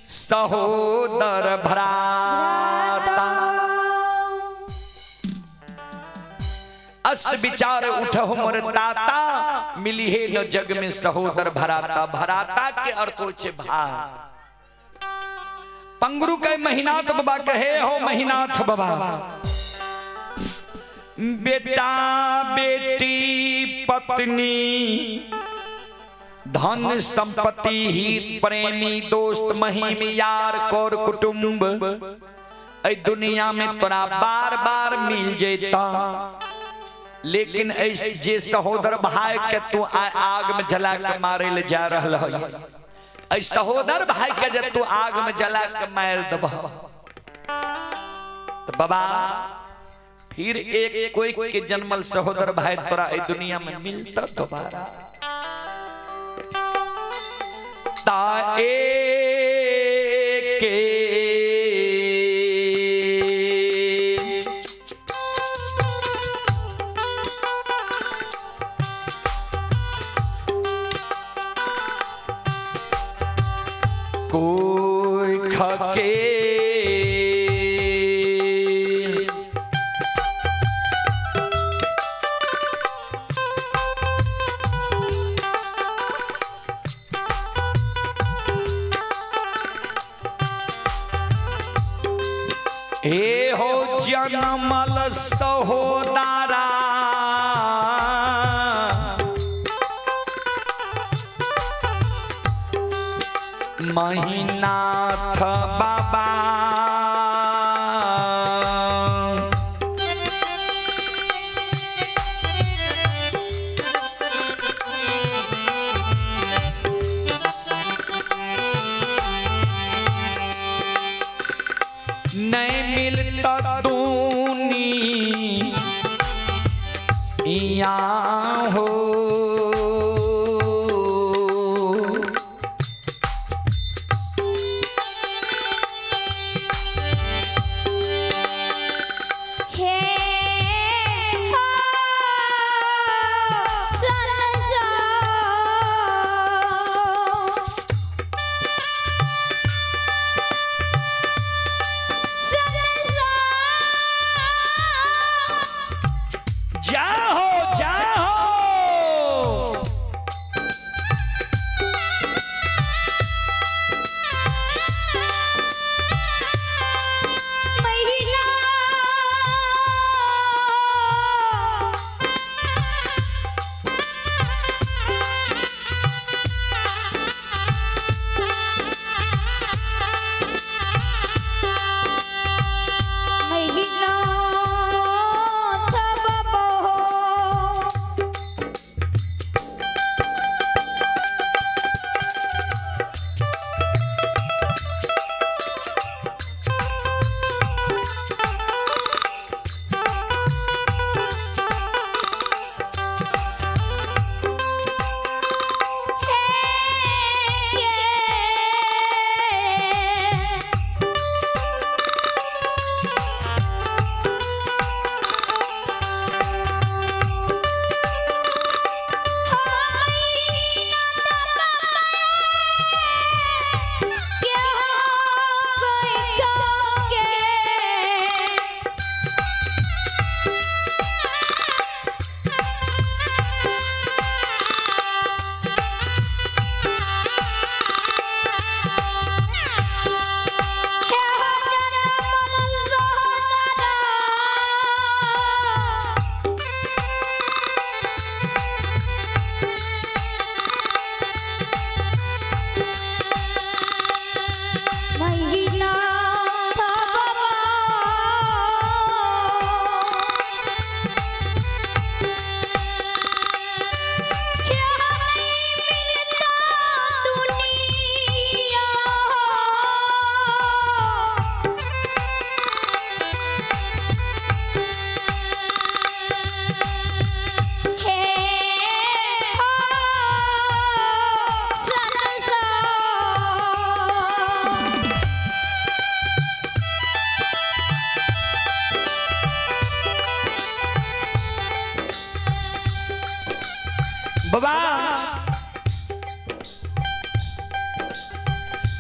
सहोदर भ्राता। अस विचार उठहु मोर ताता, मिली है न जग में सहोदर भराता। भराता के अर्थ हो छे भाई। पंगरू के महिनाथ बाबा कहे हो महिनाथ बाबा, बेटा बेटी पत्नी धन संपत्ति हित प्रेमी दोस्त महिम यार कौर कुटुंब ऐ दुनिया में तोरा बार बार मिल जेता, लेकिन ऐ जे सहोदर भाई के तू आग में जला के मारे ले जा रहल है, ऐ सहोदर भाई के जे तू आग में जला के मार दबह तो बाबा फिर एक कोई के जन्मल सहोदर भाई तोरा ऐ दुनिया में मिलता दोबारा। ता के कोई खके हे हो जनमल सहोदरा, महिनाथ बाबा नहीं मिलता दूनी या हो। हे हो जा हो जा।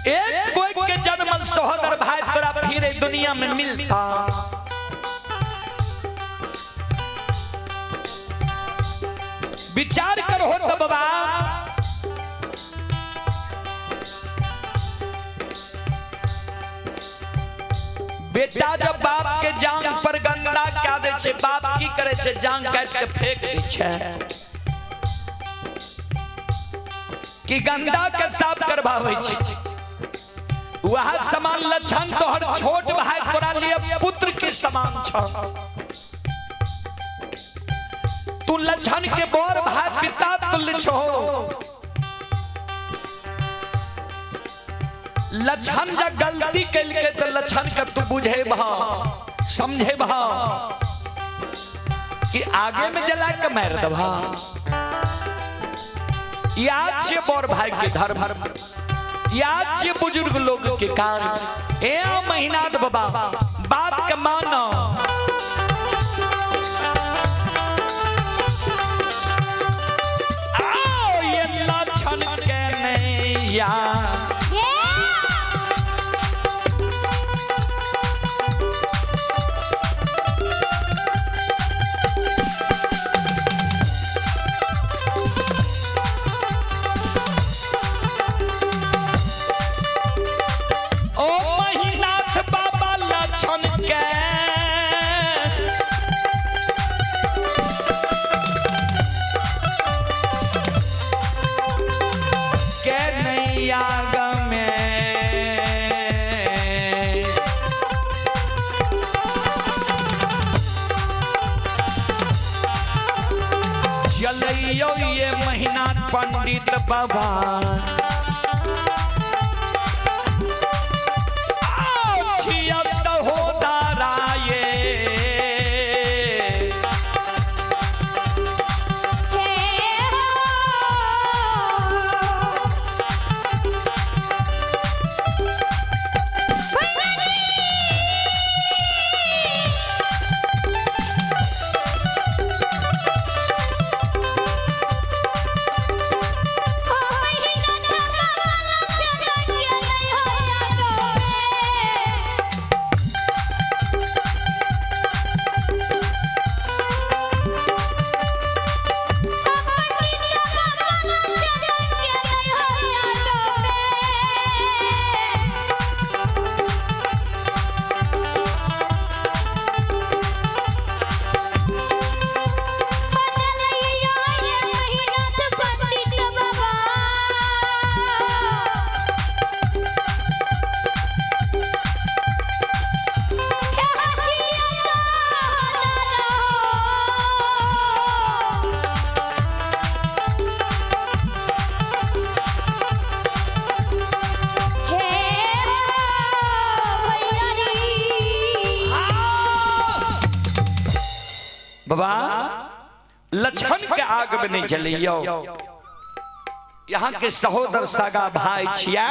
एक कोई के जन्मल सहोदर भाई तोरा फिर ए दुनिया में मिलता। विचार करो तो बाबा, बेटा जब बाप के जांग पर गंदा क्या दे छे, बाप की करे छे, जांग काट के फेंक दे छे कि गंदा के साफ करवावे छे। वह समान लक्षण तोहर छोट भाई तोरा लिए पुत्र के समान छ। तू लक्षण के बड़ भाई पिता तुल्य छो। लक्षण जब गलती कलके तो लक्षण के तू बुझे भा, समझे भा कि आगे में जला के मार दबा। याद छे बड़ भाई के धर्म, याद छे बुजुर्ग लोग के कार्य। ए महीनाथ बाबा बात के मानो। आओ ये लक्षण के नैया ओ महिनाथ बाबा लक्षण के के नैया गमे। जलैयो ये महिनाथ पंडित बाबा, छिया सहोदरा ये। बाबा लक्षण के आग में नहीं जलियो। यहाँ के सहोदर सगा भाई छिया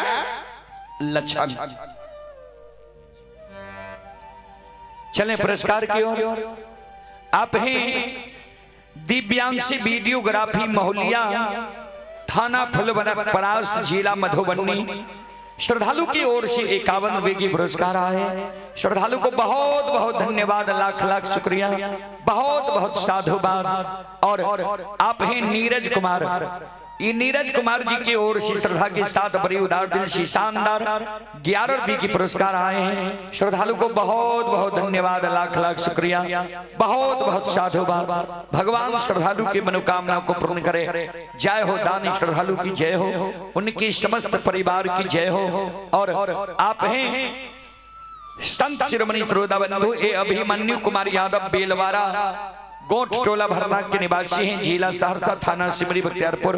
लक्षण। चलें पुरस्कार की ओर। आप हैं दिव्यांशी वीडियोग्राफी महुलिया, थाना फुलवना परास, जिला मधुबनी। श्रद्धालु की ओर से 51 रुपए की पुरस्कार आए। श्रद्धालु को बहुत बहुत धन्यवाद, लाख लाख शुक्रिया, बहुत बहुत साधुवाद। और आप हैं नीरज कुमार, ये नीरज कुमार जी की ओर से श्रद्धा के साथ बड़ी उदार दिल से शानदार 11 रुपए की पुरस्कार आए हैं। श्रद्धालु को बहुत बहुत धन्यवाद, लाख लाख शुक्रिया, बहुत बहुत साधुवाद। भगवान श्रद्धालु की मनोकामना को पूर्ण करे। जय हो दानी श्रद्धालु की जय हो, उनकी समस्त परिवार की जय हो। और आप हैं संत शिरोमणि श्रोता बंधु ए अभिमन्यु कुमार यादव बेलवारा गोठ टोला भरना के निवासी हैं, जिला सहरसा, थाना सिमरी बख्तियारपुर।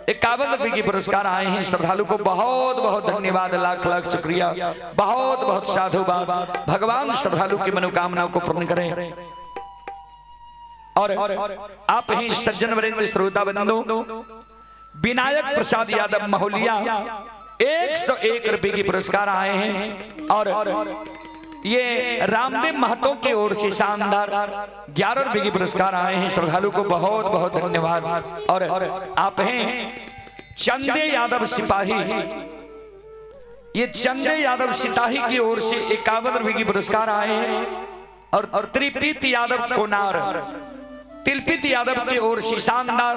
51 रुपए की पुरस्कार आए हैं। श्रद्धालु को बहुत बहुत धन्यवाद, लाख लाख शुक्रिया, बहुत बहुत साधुवाद। भगवान श्रद्धालु की मनोकामना को पूर्ण करें। और आप ही सज्जन वरेंद्र श्रोता बंधु विनायक प्रसाद यादव महोलिया 101 रुपए की पुरस्कार आए हैं। और ये रामदेव महतो की ओर से शानदार 11 रुपए की पुरस्कार आए हैं। श्रद्धालु को बहुत बहुत धन्यवाद। और आप हैं चंदे यादव सिपाही, ये चंदे यादव सिताही की ओर से 51 रुपए की पुरस्कार आए हैं और त्रिपित यादव कोनार तिलपित यादव की ओर से शानदार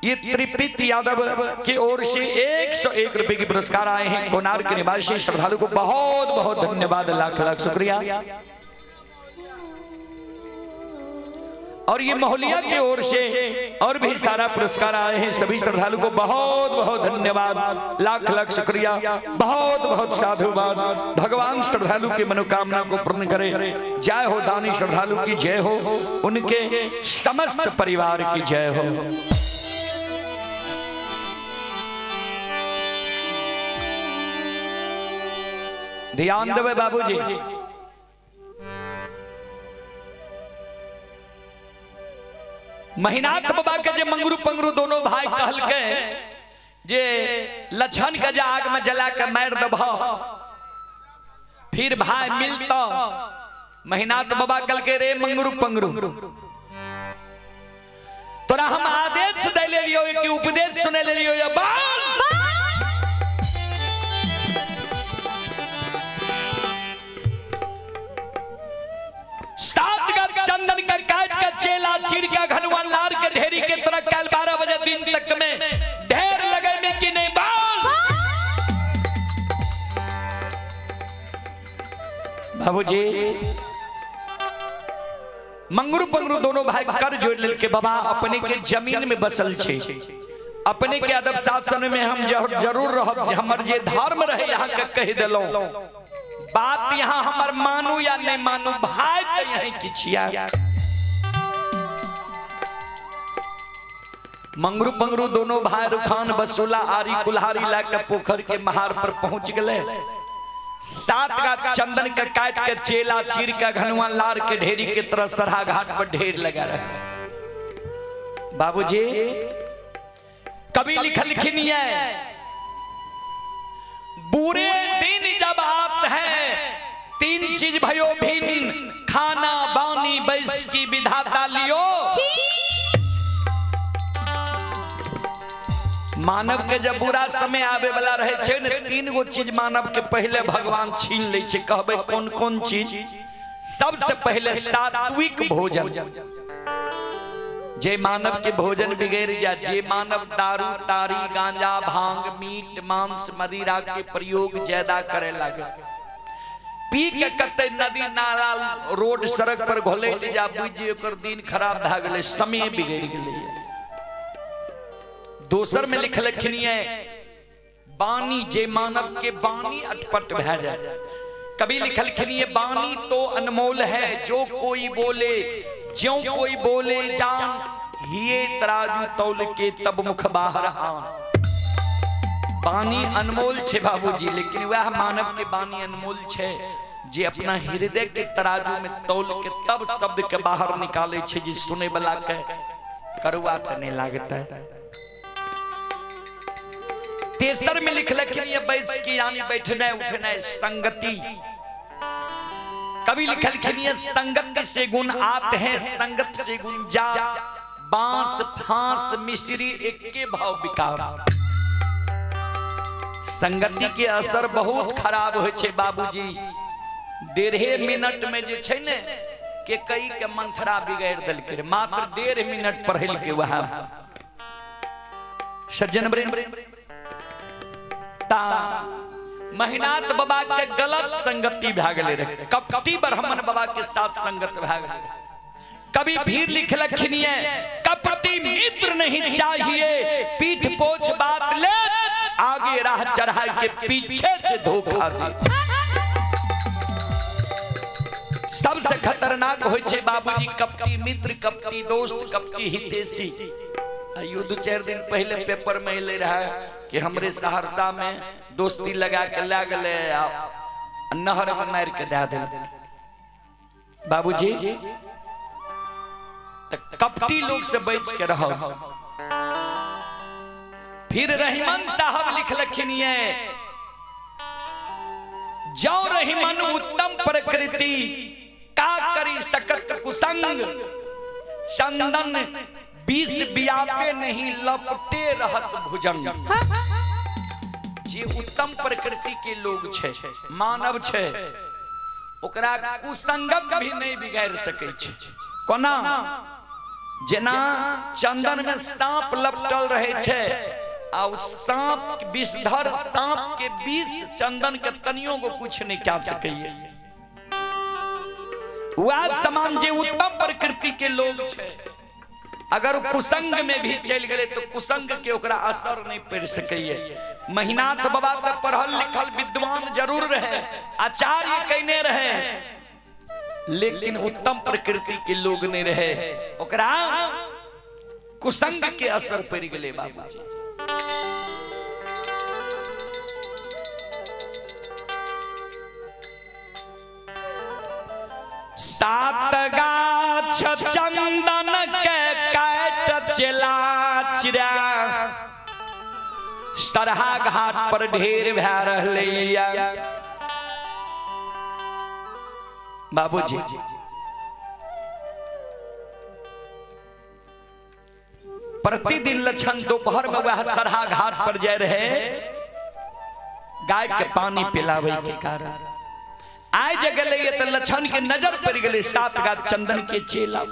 ये त्रिपित यादव की ओर से 101 रुपए की पुरस्कार आए हैं। कोनार के निवासी श्रद्धालु को बहुत बहुत धन्यवाद, लाख लाख शुक्रिया। और ये मोहलिया की ओर से और भी सारा पुरस्कार आए हैं, सभी श्रद्धालु को बहुत बहुत धन्यवाद, लाख लाख शुक्रिया, बहुत बहुत साधुवाद। भगवान श्रद्धालु की मनोकामना को पूर्ण करे। जय हो दानी श्रद्धालु की जय हो, उनके समस्त परिवार की जय हो। ध्यान देवे बाबूजी। महिनाथ बाबा के जे मंगरू पंगरू दोनों भाई कहल के जे लछन के जे आग में जला के मार दब फिर भाई मिलता। महिनाथ बाबा कहल के रे मंगरू पंगरू तोरा हम आदेश दे ले लियो कि उपदेश सुने ले लियो या बाल सात का चंदन का काट का चेला चीर का घनुआ लार के ढेरी के तरह कल 12 बजे दिन तक में ढेर लगे में कि नहीं बाल। बाबूजी मंगरू पंगरू दोनों भाई कर जोड़ लेल के बाबा अपने के जमीन में बसल छे, अपने के अदब शासन में हम जरूर रहब, हमर जे धर्म रहे यहाँ के कह दिलो बात, यहाँ हमर मानू या नहीं मानू भाई तो यहीं की छिया। मंगरू पंगरू दोनों भाई रुखान बसोला आरी कुल्हारी लाके पोखर के महार पर पहुंच गए। सात का चंदन के काट के चेला चीर के घनुआ लार के ढेरी के तरह सरहा घाट पर ढेर लगा रहे। बाबूजी कभी लिखलखिन है बुरे दिन जब आत है तीन चीज भयो भिन्न, खाना बानी बैस की विधाता लियो। मानव के जब बुरा समय आवे वाला रहे छे ने तीन गो चीज मानव के पहले भगवान छीन ले छे। कहबे कौन कौन चीज? सबसे पहले सात्विक भोजन। जे मानव के भोजन बिगड़ जा, जे मानव दारू तारी गांजा भांग मीट मांस मदिरा के प्रयोग ज्यादा करे लगे, पी के कते नदी नाला रोड सड़क पर घोलेट जा, बुझी ओकर दिन खराब भए गेलै, समय बिगड़ गेलै। दोसर में लिखलखिन है बानी, जे मानव के बानी अटपट भए जाए। कभी लिखलखिन है बानी तो अनमोल है जो कोई बोले, ज्यों कोई बोले जान, ये तराजू तौल के तब मुख बाहर आन। बानी अनमोल छे बाबूजी, लेकिन वह मानव के बानी अनमोल छे जे अपना हृदय के तराजू में तौल के तब शब्द के बाहर निकाले छे, जे सुने वाला के करुआ त नहीं लागता है। तेसर में लिखलखिन ये बैस की यानी बैठने उठने संगति। कभी लिखलखिन ये संगति से गुण आते हैं संगत से गुण जा, बांस फांस मिश्री एक भाव विकार। संगति के असर बहुत खराब हो छे बाबूजी। 1.5 मिनट में जे छे ने के कई के मंथरा बिगाड़ देलकै, मात्र 1.5 मिनट पढ़ल के वहां सज्जन ता महिनाथ बाबा के गलत संगति भए गेलै रहे, कपटी ब्राह्मण बाबा के साथ संगत भए गेलै। कभी फिर लिखलखिन है कपटी मित्र नहीं चाहिए, पीठ पोछ बात ले, आगे राह चढ़ा के पीछे से धोखा दे। सबसे खतरनाक होइ छे बाबूजी कपटी मित्र, कपटी दोस्त, कपटी हितैषी। आइयो 2-4 दिन पहले पेपर में ले रहा है कि हमरे सहरसा में दोस्ती लगा के ला गले नहर में मार के दे दिल। बाबूजी त कपटी लोग से बच के रहो। फिर रहीमन साहब लिखलखिन ये जो रहीमन उत्तम प्रकृति का करी सकत कुसंग, चंदन बीस बियापे नहीं लपटे रहत भुजंग। जे उत्तम उत्तम प्रकृति के लोग छै, मानव छै, ओकरा कुसंगत भी नहीं बिगाड़ सकै छै। कोना? जेना चंदन में सांप लपटल रहे छै आ उ सांप विषधर सांप के विष चंदन के तनियो को कुछ नहीं कह सकैए। वह समान जे उत्तम प्रकृति के लोग छै, अगर कुसंग में भी चलि गेलै तो कुसंग के ओकरा असर नहीं पड़ि सकैए। महिनाथ बाबा तऽ पढ़ल लिखल विद्वान जरूर रहे, आचार्य कयने रहे, लेकिन उत्तम प्रकृति के लोग नहीं रहे, ओकरा कुसंग के असर पड़ि गेलै। बाबूजी सात गाछ चंदन के काट चेला चिड़ा सरहा घाट पर ढेर भए रहलैया। बाबूजी प्रतिदिन लक्षण दोपहर में वह सरहा घाट पर जाए रहे गाय के पानी पिलावे के कारण। आइ जे गेलैया तऽ लक्षण के नजर पड़ गेलै सात गाछ चंदन के चेला।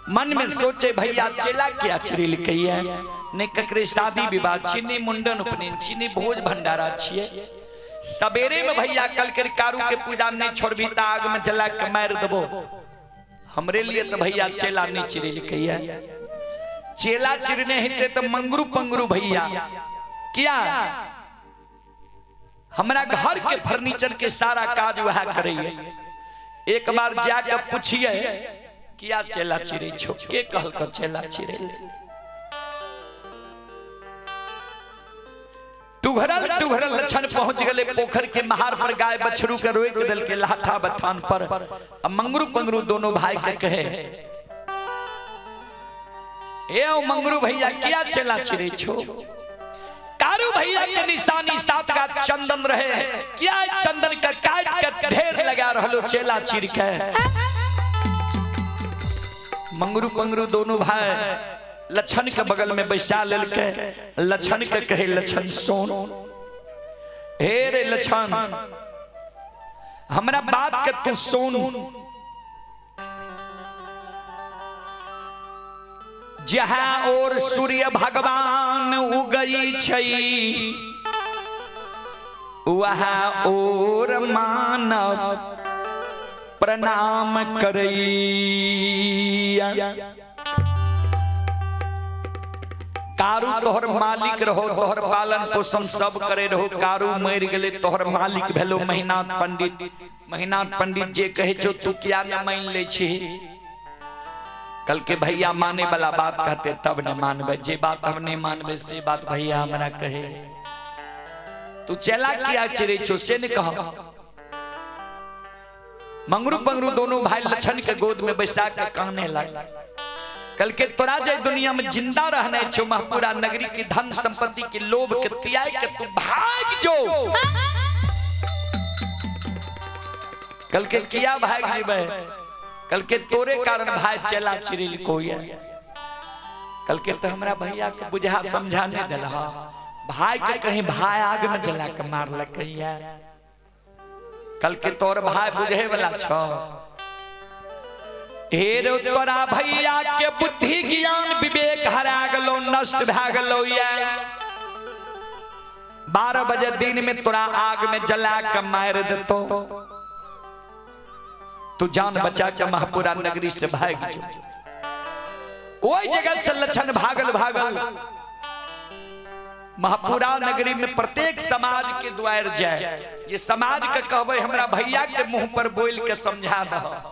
मन में सोचे भैया चेला क्या चिड़िलकैया, नहीं ककरे शादी विवाह छी, नहीं मुंडन उपनयन छी, नहीं भोज भंडारा छियै। सवेरे में भैया कल के कारू के पूजा नहीं छोड़बी त आग में जला के मार देबो। हमरे लिए तो भैया चेला नहीं चिड़िलकैया। चेला चिड़ने हेते तो मंगरू पंगरू भैया क्या हमरा घर के फर्नीचर के सारा काज वह करैये। एक बार जाके पूछिए किया चेला चिड़ै छो, के कहलक चेला चिड़ै? टुघरल टुघरल लक्षण पहुंच गए पोखर के महार पर, गाय बछरू के रोक दिल के लाठा बथान पर। अब मंगरू पंगरू दोनों भाई के कहे, ए ओ मंगरू भैया किया चेला चिड़ै छो? कारू भैया के निशानी सात गाछ चंदन रहे, किया चंदन के काट के ढेर लगा रहलो चेला चिर के? मंगरू पंगरू दोनों भाई लक्षण के बगल में बैसा लेलके। लक्षण के कहे, लक्षण सोन, हे रे लक्षण, हमरा बात के तू सुन। जहाँ और सूर्य भगवान उगई छै वहाँ और मानव प्रणाम करैया। कारू तोहर मालिक रहो, तोहर पालन पोषण सब करे रहो, कारू मरि गेलै तोहर मालिक भेलो महिनाथ पंडित। महिनाथ पंडित जे कहे छौ तू किया न मान लै छी? कल के भैया माने वाला बात कहते तब न मानबे, जे बात हम नहीं मानबे से बात भैया हमरा कहे। तू चेला किया चिड़ै छौ से न कह। मंगरू पंगरू दोनों भाई लक्षण के गोद में बैसा के काने लग। कल के तोरा जे दुनिया में जिंदा रहने छो, महपुरा नगरी की धन संपत्ति के लोभ के त्याग के तू भाग जो। कल के किया भाग जेबे? कल के तोरे कारण भाई चेला चिड़िल कोई है। कल के तो हमरा भैया के बुझा समझा नहीं दिला, भाई के कहीं भाई आग में जला के मार लकैया। कल के तोर भाई बुझे वाला छो। हे रे तोरा भैया के बुद्धि ज्ञान विवेक हरा गलो, नष्ट भा गलो। ये 12 बजे दिन में तोरा आग में जला के मार देतो, तू जान बचा के महपुरा नगरी से भाग जो। ओई जगह से लक्षण भागल भागल महपुरा नगरी में प्रत्येक समाज के द्वार जाए। ये समाज के कहबे हमरा भैया के मुंह पर बोल के समझा दह।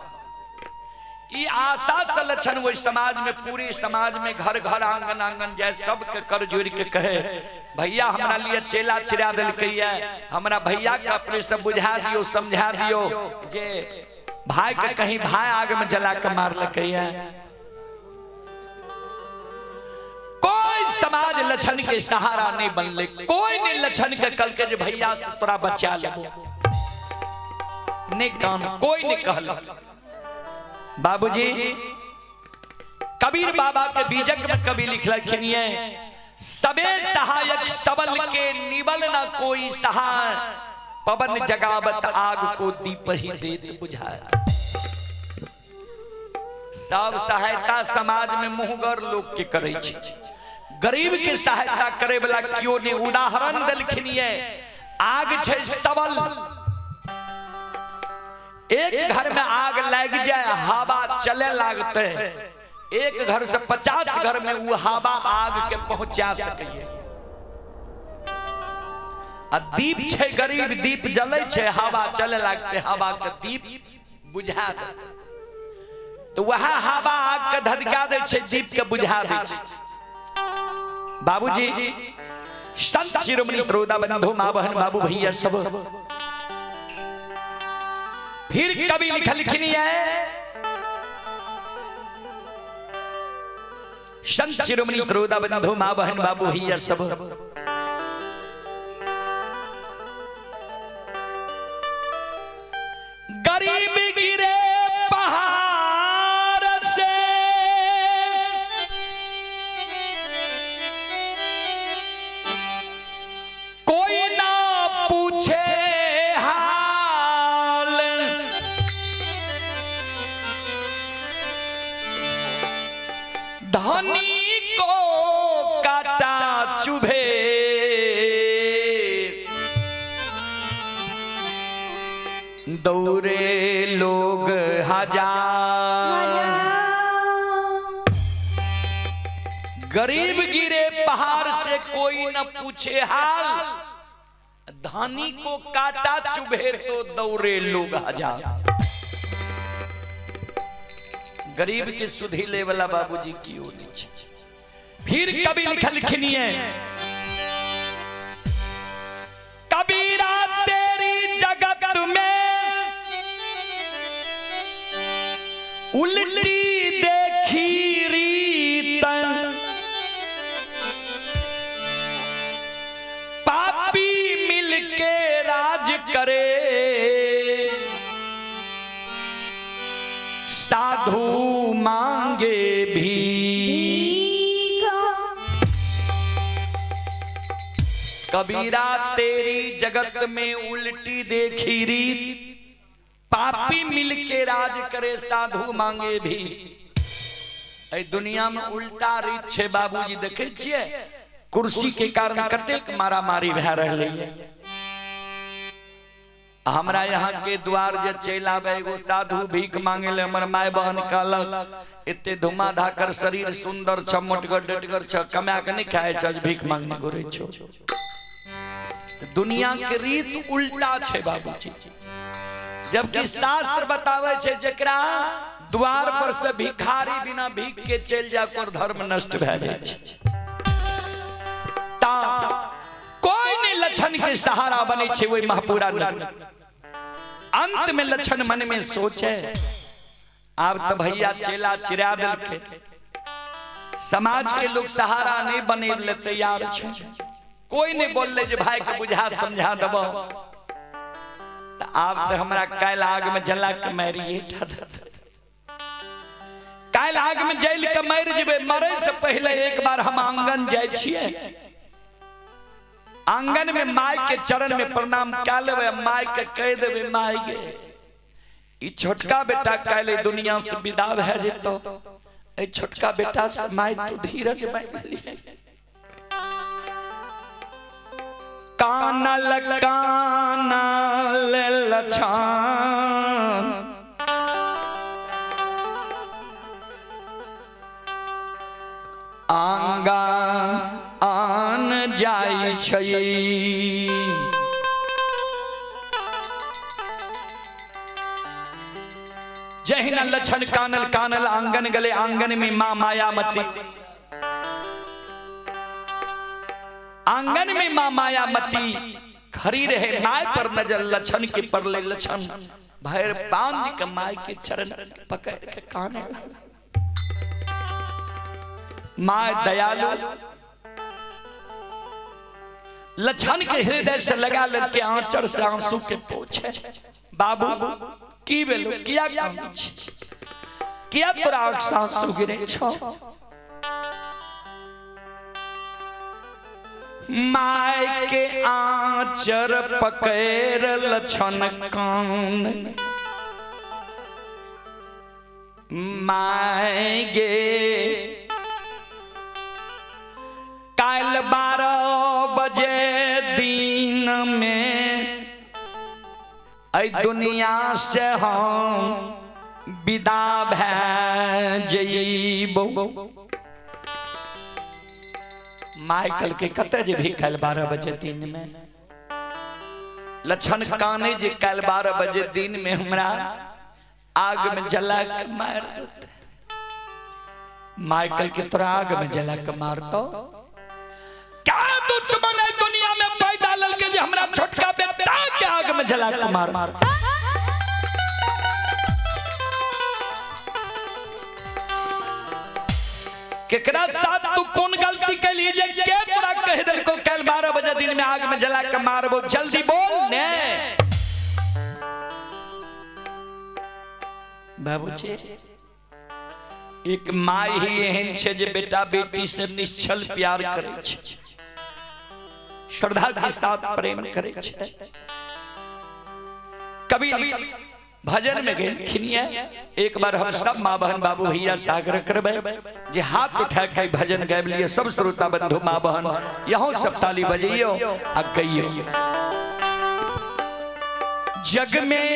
ई आशा से लक्षण वही समाज में पूरे समाज में घर घर आंगन आंगन जाए, सबके कर जोड़ के कहे भैया हमरा लिए चेला चिड़ा दिलकैया, हमरा भैया के अपने से बुझा दियो समझा दियो जे भाई के कहीं भाई आग में जला के मार लकैया। कोई समाज लक्षण के सहारा नहीं बनले, कोई नहीं लक्षण के कल के जे भैया तोरा बचा लेबो नहीं कान कोई नहीं कहल। बाबूजी कबीर बाबा के बीजक में कवि लिखलखिन ये, सबे सहायक सब सबल के निबल न कोई सहाय, पवन जगावत आग को दीप ही देत बुझाए। सब सहायता समाज में मुंहगर लोग के करे छै, गरीब के सहायता करे वाला क्यों नहीं। उदाहरण देलखिन ये, आग छै सबल, एक घर में आग लग जाए हवा चले लागते, एक घर से 50 घर में वो हवा आग के पहुंचा सके। आ दीप छै गरीब, दीप जले छै, हवा चले लागते, हवा के दीप बुझा देते, तो वह हवा आग के धधका दे छै, दीप के बुझा दे छै। बाबूजी संत शिरोमणि त्रोदा बंधु माँ बहन बाबू भैया सब, फिर कवि लिखलखिन है संत शिरोमणि त्रोदा बंधु माँ बहन बाबू भैया सब, गरीब गिरे पहाड़ से, कोई ना पूछे हाल, धनी को काटा चुभे, दौड़े लोग हजार। गरीब गिरे पहाड़ से कोई न पूछे हाल, धनी को काटा चुभे तो दौड़े लोग हजार। गरीब के सुधी ले वाला बाबूजी क्यों नहीं। फिर कवि लिखलखिन है, कबीरा तेरी जगत में उल्टी देखी रीत, पापी मिलके राज करे, साधु मांगे भी। कबीरा तेरी जगत में उल्टी देखी रीत, पापी मिलके राज करे, साधु मांगे भी। ए दुनिया में उल्टा रीत छे बाबूजी, देखे छिए कुर्सी के कारण कतेक मारामारी भए रहलै। हमरा यहाँ के द्वार जे चलि आबे एगो साधु भीख मांगे ले, हमर my बहन कहलक एते धुमा धाकर शरीर सुंदर छ, मोटगर डटगर छ, कमा के नहीं खाए छ, भीख मांगने घुरै छो। दुनिया के रीत उल्टा छे बाबूजी, जबकि शास्त्र बतावे छे जेकरा द्वार पर से भिखारी बिना भीख के चलि जाय ओकर धर्म नष्ट भए जाइ छै। ता कोई नहीं लक्षण के सहारा बने छे ओहि महपुरा नगर। अंत में लक्षण मन में सोचे, आब तो भैया चेला चिरा देलकै, समाज के लोग सहारा नहीं बने ले तैयार छे, कोई नहीं बोलले जे भाई के बुझा समझा देबो, आब तो हमरा काल्हि आग में जला के मारिए, काल्हि आग में जल के मरि जेबै, मरे से पहले एक बार हम आंगन जाइ छियै, आंगन में माय के चरण में प्रणाम कए लेबै, माय के कहि देबै माय गे ई छोटका बेटा काल्हि दुनिया से विदा भए जेतौ, ए छोटका बेटा से माय तू धीरज बांधि लिहे। कानल कानल लछान आंगा आन जाइ छै, जहिना लछन कानल कानल आंगन गले, आंगन में माँ मायामती, आंगन में माँ मायामती खड़ी रहे, my पर नजर लछन के पड़ले, लछन भैर पांज के my के चरण पकड़ के काने लगा। My दयालु लछन के हृदय से लगा लड़के आंचर से आंसू के पोछे, बाबू की भेलो, किया कानै छी, किया तोरा आंख से आंसू गिरे छौ? My के आंचर पकड़ लछन कान। My गे काल 12 बजे दिन में ऐ दुनिया से हम विदा भै जइबो। माइकल के कते जे भी काल 12 बजे दिन में लक्षण काने जे काल 12 बजे दिन में हमरा आग में जला के मार देते। माइकल के तोरा आग में जला के मारतो। क्या दुश्मन है दुनिया में पैदा ललके जे हमरा छोटका बेटा के आग में जला के मार। केकरा साथ तू कौन गलती के लिए जे के तोरा कह देलको कल 12 बजे दिन में आग में जला के मारबो, जल्दी बोल ने। बाबूजी एक my ही एहन छे जे बेटा बेटी से निश्चल प्यार करे छे, श्रद्धा के साथ प्रेम करे छे। कभी भजन में गेलखिन, एक बार हम सब माँ बहन बाबू भैया सागर करबे जे हाथ उठा के भजन गाबि लिए सब श्रोता बंधु माँ बहन यहाँ सब ताली बजैयो आ गइयो। जग में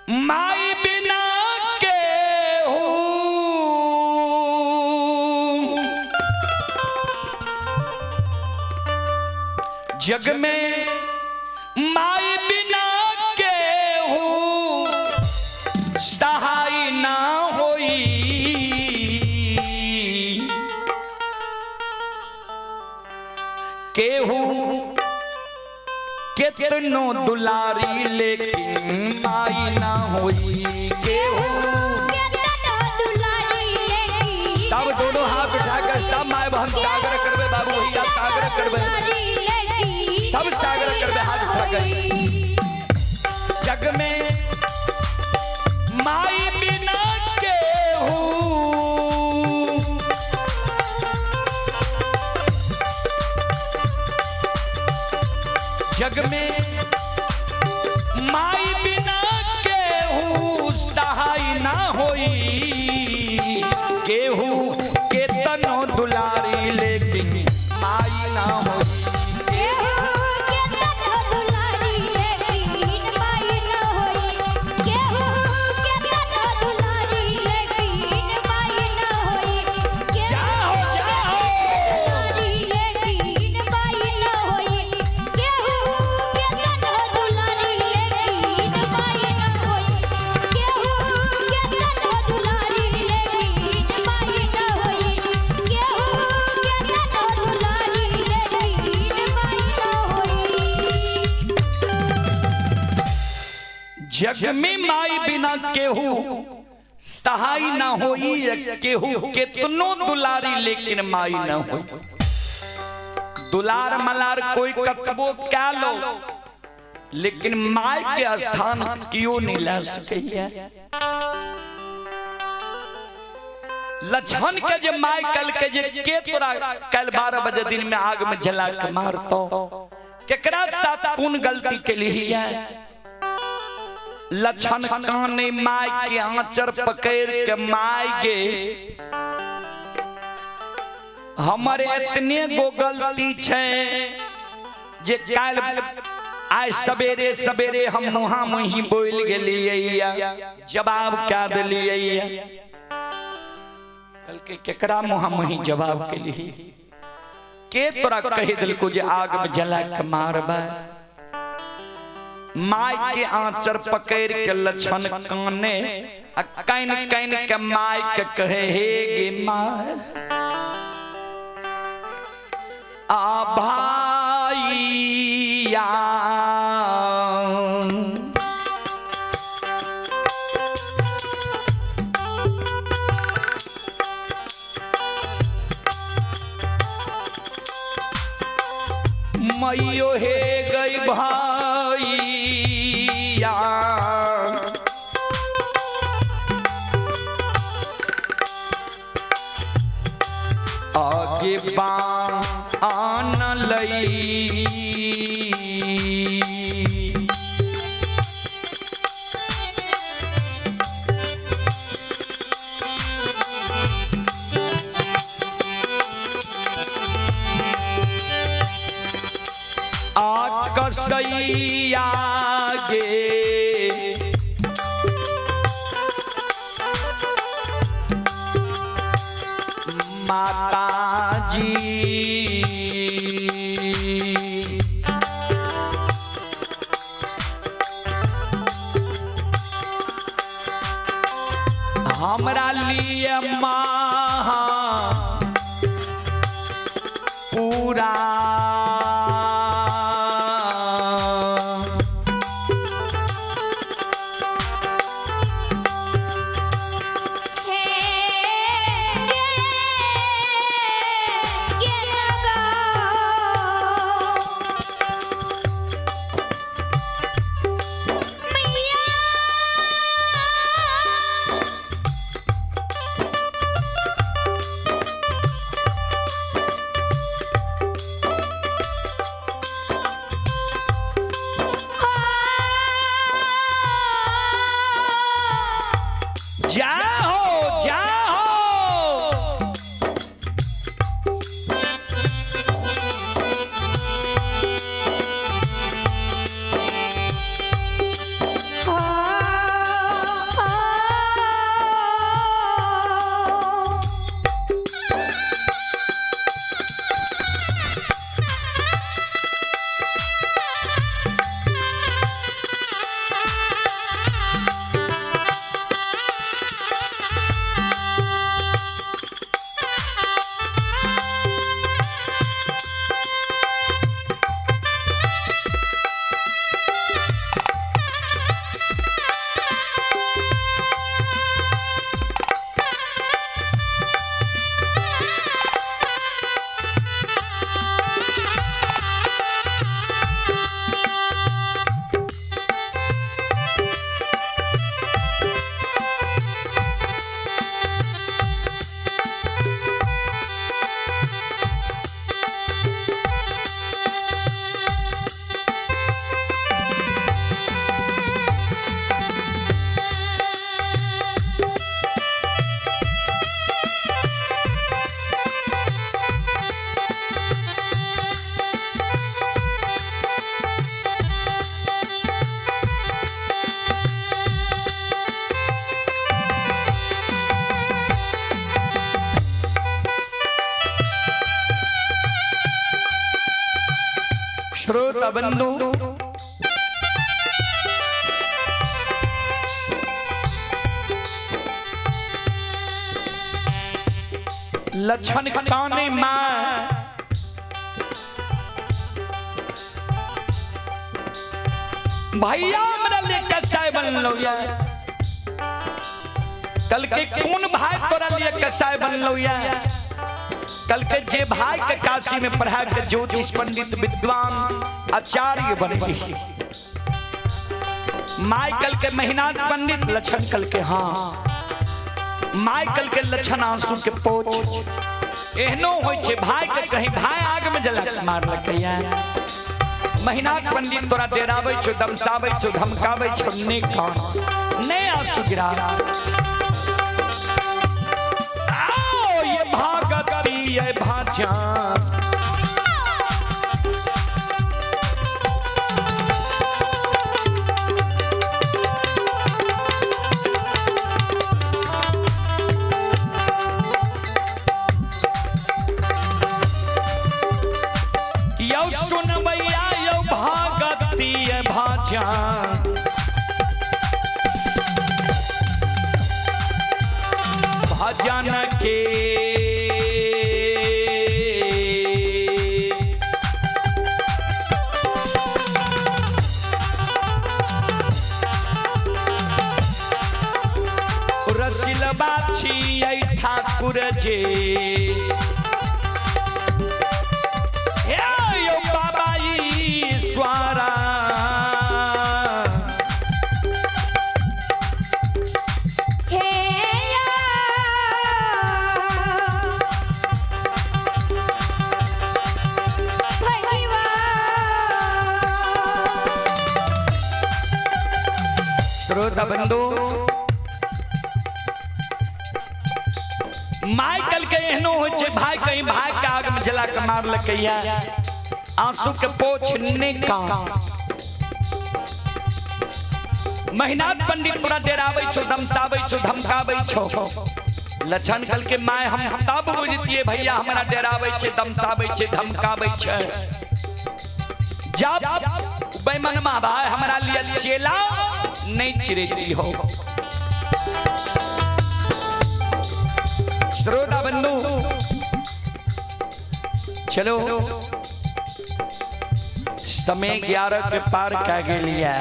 माई बिना के हूँ जग में माई बिना के हूँ सहाय ना होई, केहू केतनो दुलारी लेकिन माई ना होई। केहू सब दोनों हाथ उठाकर सब my बहन सागर करबे बाबू भैया सागर करबे सब सागर करबे हाथ उठाकर। जग में माई बिना केहू जग में माई बिना केहू सहाय ना होई, केहू केतनो दुलारी लेकिन माई ना होई। जग में माई बिना केहू सहाय ना होई, केहू केतनो दुलारी लेकिन माई ना होई। दुलार मलार कोई कतबो क्या लो लेकिन माई के स्थान क्यों नहीं ला सके। लक्षण के जे माई कल के जे के तोरा कल 12 बजे दिन में आग में जला के मारतो, केकरा साथ कौन गलती के लिए है। लक्षण काने my के आंचर पकड़ के my गे हमर इतने गो गलती छे जे काल आइ सवेरे सवेरे हम मुहा मुही बोल गेलियै, जवाब क्या दिलियै। कल के केकरा मुहा मुही जवाब के लिए के तोरा कह दिलको जे आग में जला के मारबा। My के आंचर पकड़ के लक्षण काने आ can can के my के कहे हे गे my आ भाईया मैयो हे गई भाईया आगे बांझ आनलई। आ कसैया गे माताजी, हमरा लिए माँ पूरा हे गे गे नगो मैया हो। जाओ जाओ। श्रोता बंधु, लक्षण काने माँ भैया हमरा लिए कसाई बनलो या। कल के कौन भाई तोरा लिए कसाई बनलो या? कल के जे भाई के काशी में पढ़ा के ज्योतिष पंडित विद्वान आचार्य बन गई। माइकल के महीनाथ पंडित लक्षण कल के हाँ माइकल के लक्षण आंसू के पोछ एहनो होय छे भाई के कहीं भाई आग में जला के मारलकै। महीनाथ पंडित तोरा डेराबै छौ, दमसाबै छौ, धमकाबै छौ, ने कान ने आंसू गिरा। आओ ये भागती ये भाजा यौ सुनबैया यौ भागती ये भाजा भजन के रसिलबा छियै ठाकुर जे हे यौ बाबा ईश्वरा। हे या श्रोता बंधु, माय कल के एहनो होइ छै भाई, कहीं भाई के आग में जला के मारलकै या आंसू के पोछ ने का। महिनाथ पंडित पूरा डराबै छौ, दमसाबै छौ, धमकाबै छौ। लछन कल के my हम तब बुझतिए भैया हमरा डराबै छै, दमसाबै छै, धमकाबै छै। जब बेमनमा भाई हमरा लिए चेला नहीं चिरेती हो। श्रोता बंधु, चलो समय 11 के पार कै गेलियै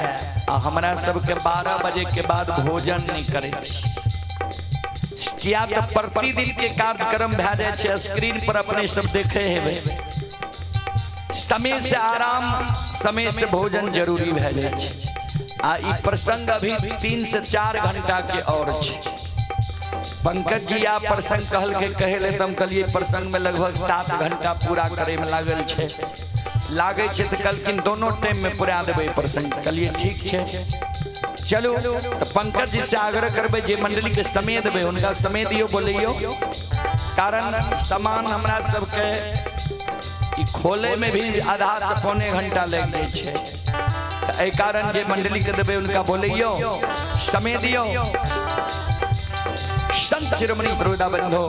आ हमरा सबके 12 बजे के बाद भोजन नहीं करै छी, किया तऽ प्रतिदिन के कार्यक्रम भए जाइ छै। स्क्रीन पर अपने सब देखे हेबै। समय से आराम, समय से भोजन जरूरी भए जाइ छै। आ ई प्रसंग अभी 3 से 4 घंटा के और छै। पंकज जी आ प्रसंग कहल के कहे ले, तऽ हम कहलिए प्रसंग में लगभग 7 घंटा पूरा करे में लागल छै, लागै छै, तऽ कहलखिन दोनों टाइम में पूरा देबै प्रसंग। कहलिए ठीक छै, चलू। तऽ पंकज जी से आग्रह करबै, जे मंडली के समय देबै हुनका समय दियौ, बोलैयौ, कारण सामान हमरा सबके ई खोले में भी आधा से पौने घंटा लागि जाइ छै। तऽ एहि कारण जे मंडली के देबै हुनका बोलैयौ, समय दियौ। संत शिरोमणि श्रोता बंधु,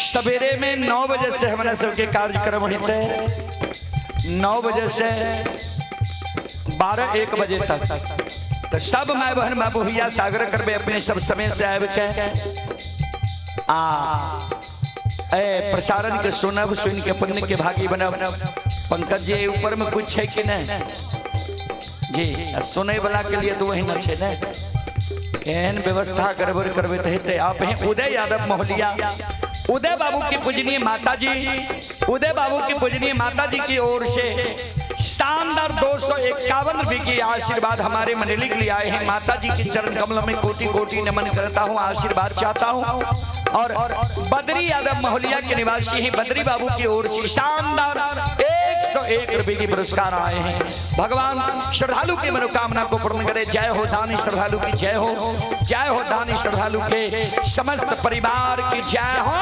सवेरे में 9 बजे से हमरा सबके कार्यक्रम होते, 9 बजे से 12-1 बजे तक। तो सब my बहन बाबू भैया से आग्रह करबे, अपने सब समय से आबि के आ ए प्रसारण के सुनब, सुन के पुण्य के भागी बनब। पंकज जी, ऊपर में कुछ है कि नहीं जी? आ सुनै वाला के लिए तो वही न छै ने, केहन व्यवस्था गड़बड़ करबे तऽ हेतै। आप हैं उदय यादव मोहलिया, उदय बाबू की पूजनीय माता जी, उदय बाबू की पूजनीय माता जी की ओर से शानदार 251 रुपए की आशीर्वाद हमारे मंडली के लिए आए हैं। माता जी के चरण कमलों में कोटि कोटि नमन करता हूँ, आशीर्वाद चाहता हूँ। और बद्री यादव मोहलिया के निवासी हैं, बद्री बाबू की ओर से शानदार 101 रुपए की पुरस्कार आए हैं। भगवान श्रद्धालु की मनोकामना को पूर्ण करे। जय हो दानी श्रद्धालु की जय हो, जय हो दानी श्रद्धालु के समस्त परिवार की जय हो।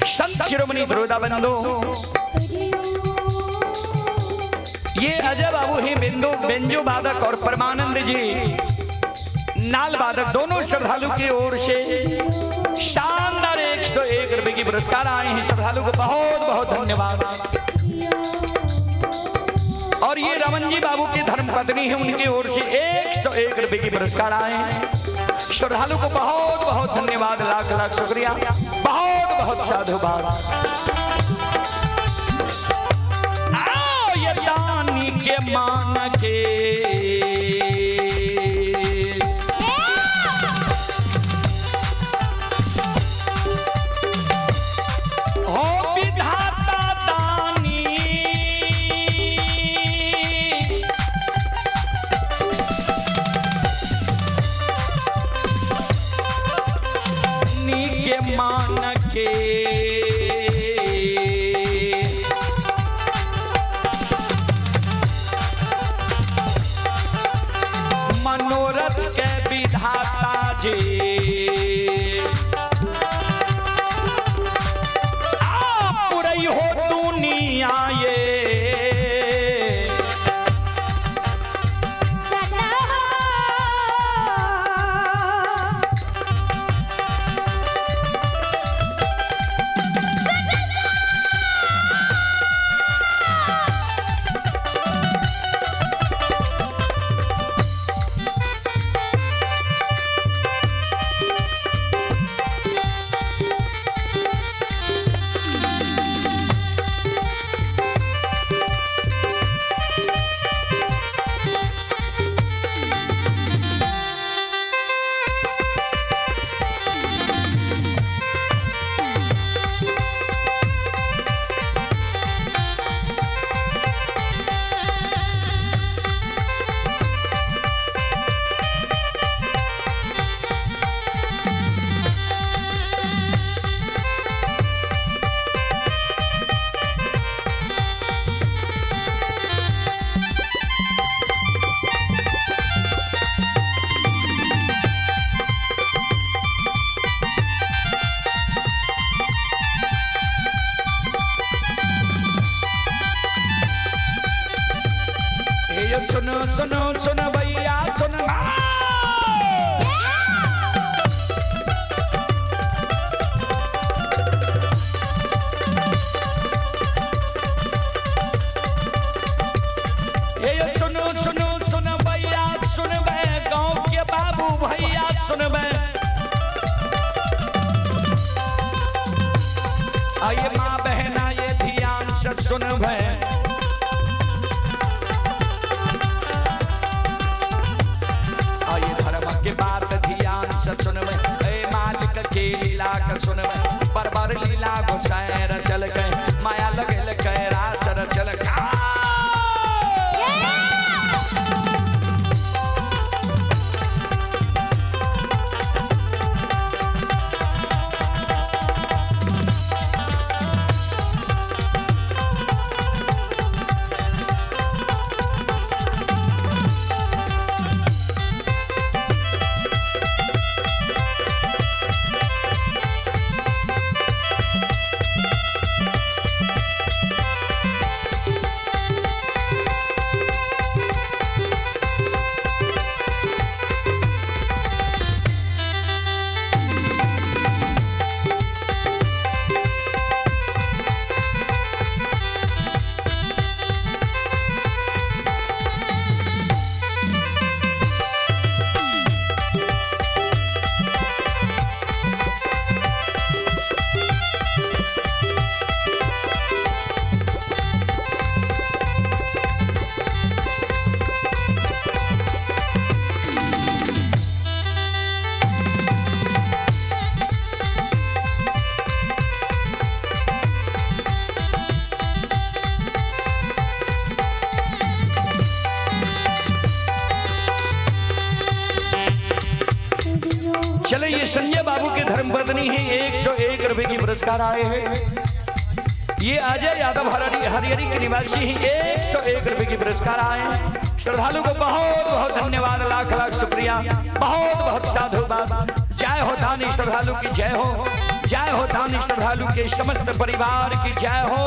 संत शिरोमणि द्रोदा बंधु, ये अजय बाबू ही बिंदु बेंजू वादक और परमानंद जी नाल वादक, दोनों श्रद्धालु की ओर से शानदार 101 रुपए की पुरस्कार आए हैं। श्रद्धालु को बहुत बहुत धन्यवाद। और ये रमनजी बाबू की धर्मपत्नी है, उनकी ओर से 101 रुपए की पुरस्कार आए हैं। श्रद्धालु को बहुत बहुत धन्यवाद, लाख लाख शुक्रिया, बहुत बहुत साधुवाद। आओ ये दानी के मान के हो विधाता दानी, नी के मान के मनोरथ के विधाता जी, आ पुरई हो दुनिया ये। सना हे सुनो सुनो सुनो भैया सुनो, हे सुनो सुनो सुनो भैया सुनबे, गाँव के बाबू भैया सुनबे, आइए माँ बहना ये ध्यान से सुनबे, आइए धर्म के बात ध्यान से सुनबे, ए मालिक के लीला के सुनबे, बरबर लीला गोसाई रचल गए, माया लगल के रास रचल गए। चले ये संजय बाबू के धर्मपत्नी ही 101 रुपए की पुरस्कार आए हैं। ये अजय यादव हरिहरी के निवासी ही 101 रुपए की पुरस्कार आए हैं। श्रद्धालु को बहुत बहुत धन्यवाद, लाख लाख शुक्रिया, बहुत बहुत साधुवाद। जय हो दानी श्रद्धालु की जय हो, जय हो दानी श्रद्धालु के समस्त परिवार की जय हो।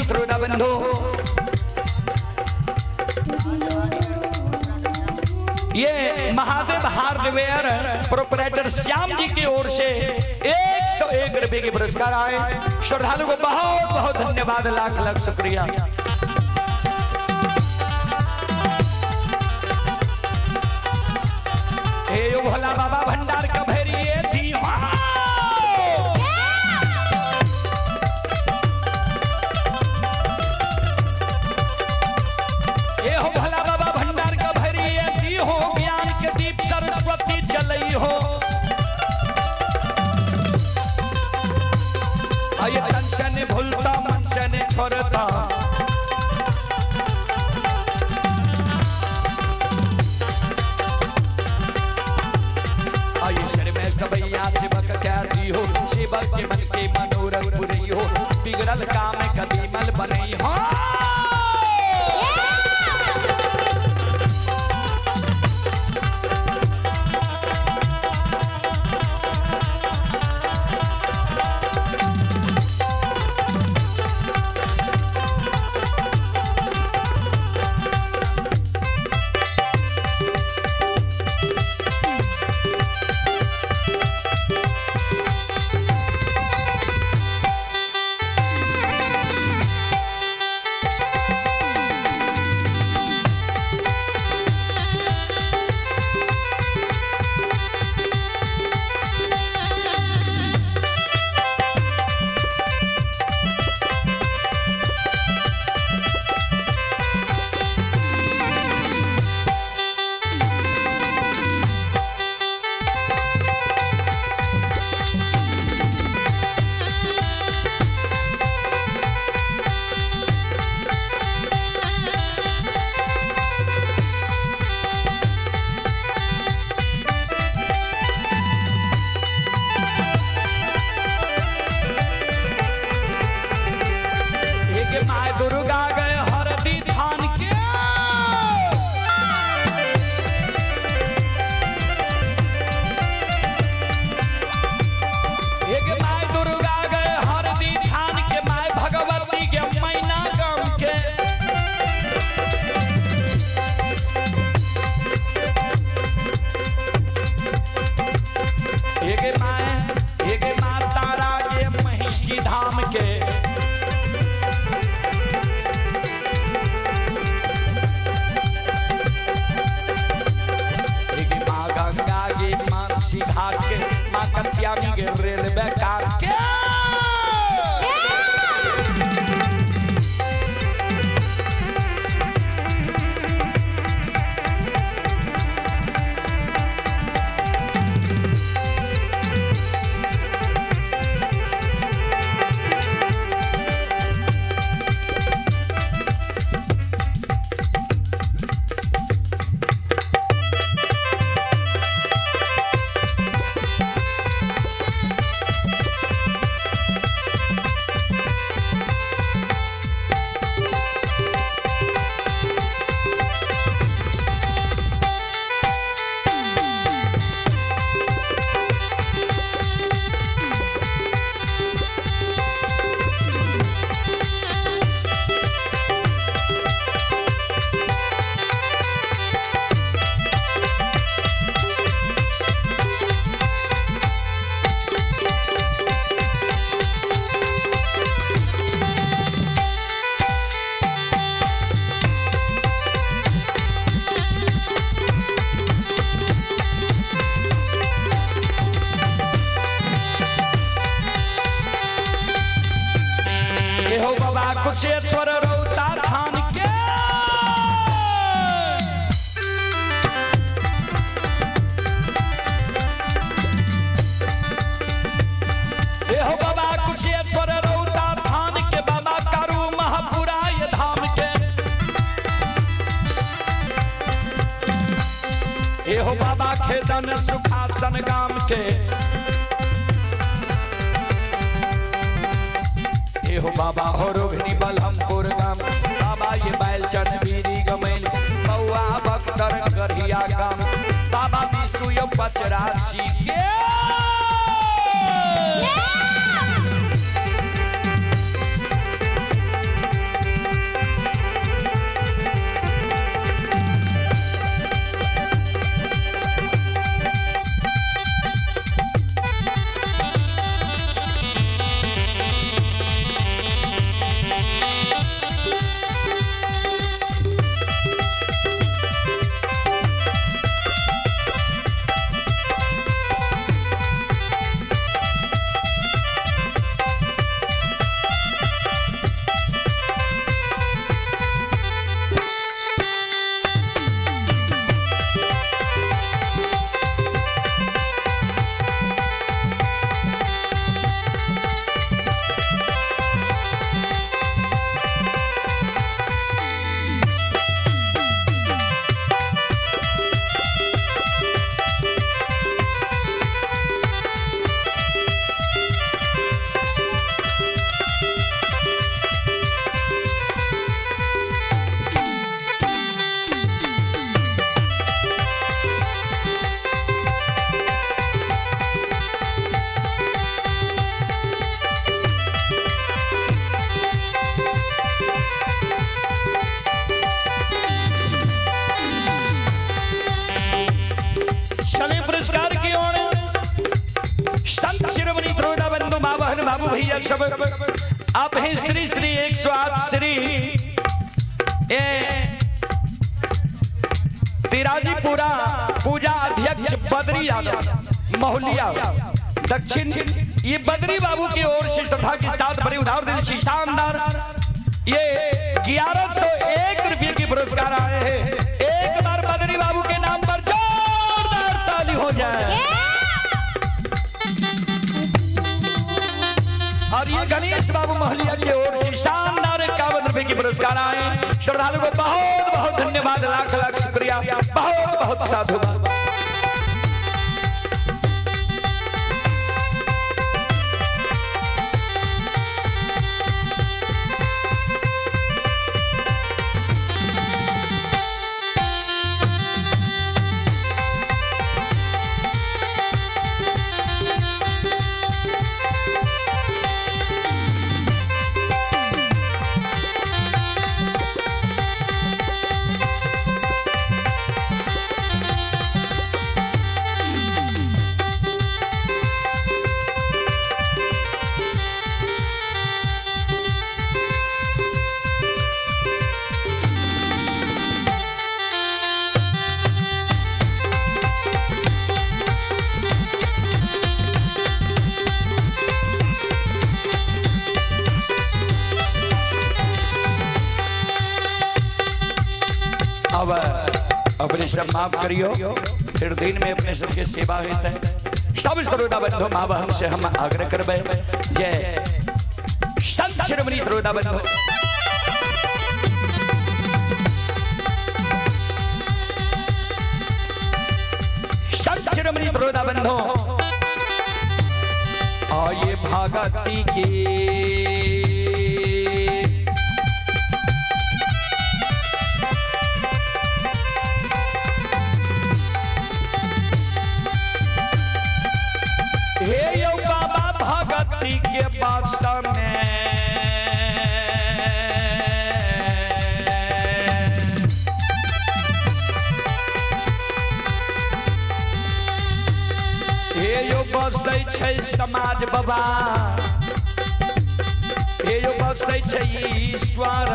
श्रोता बंधु, ये महादेव हार्डवेयर प्रोपराइटर श्याम जी की ओर से 101 रुपए के पुरस्कार आए। श्रद्धालु को बहुत बहुत धन्यवाद, लाख लाख शुक्रिया। हे यो भोला बाबा भंडार का भैरिए दी। ये हो भोला बाबा भंडार का भैरिए दी हो, ज्ञान के दीप सरस्वती जलई हो। आये तन से ने भूलता मन से ने छोड़ता, आये शर में सबैया सेवक कहती हो, सेवक के मन के मनोरथ पुरई हो, बिगड़ल काम कभी मल बनई हो। एक my Durga गए हरदी थान के, एक my Durga गए हरदी थान के, my Bhagwati के मैना गम के। एक my तारा के महिषी धाम के, एक माँ गंगा के मानसी घाट के, माँ कत्यानी के रेलवे कार के। हो बाबा कुशेश्वर रौता थान के, हो बाबा कुशेश्वर रौता थान के, बाबा कारू महापुराय धाम के। हो बाबा खेदन सुखासन गाम के, हो बाबा हो रोहिणी बलहमपुर गाम, बाबा ये बैल चन बीरी गमैल, बउआ बख्तर करिया काम, बाबा विशु यो पचरासी के। भैया सब आप हैं श्री श्री 108 श्री ए तिराजीपुरा पूजा अध्यक्ष बद्री यादव मोहलिया दक्षिण, ये बद्री बाबू की ओर से श्रद्धा के साथ बड़े उधार दिल से शानदार ये 1101 रुपये की पुरस्कार आए हैं। एक बार बद्री बाबू के नाम पर जोरदार ताली हो जाए। और ये गणेश बाबू मोहलिया की ओर से शानदार 51 रुपए की पुरस्कार आए। श्रद्धालु को बहुत बहुत धन्यवाद, लाख लाख शुक्रिया, बहुत बहुत साधुवाद। अब अपने सब माफ करियो, फिर दिन में अपने सबके सेवा होता है। सब श्रोता बंधु माँ बहन से हम आग्रह करबे, जय संत शिरोमणि श्रोता बंधु। संत शिरोमणि श्रोता बंधु आइए भगती के हे यो बाबा भगती के बादशाह में हे यो बसै छै समाज बाबा, हे यो बसै छै ईश्वर।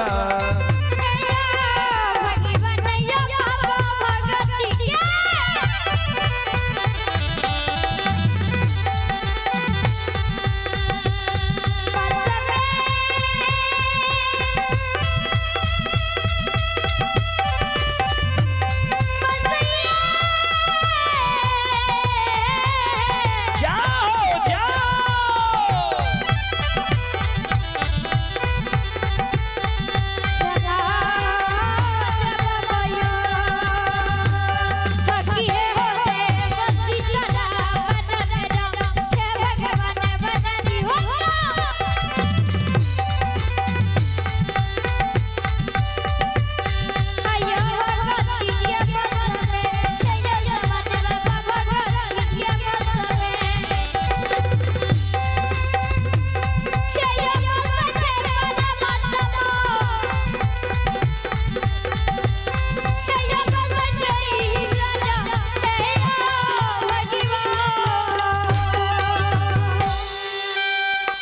जाओ जाओ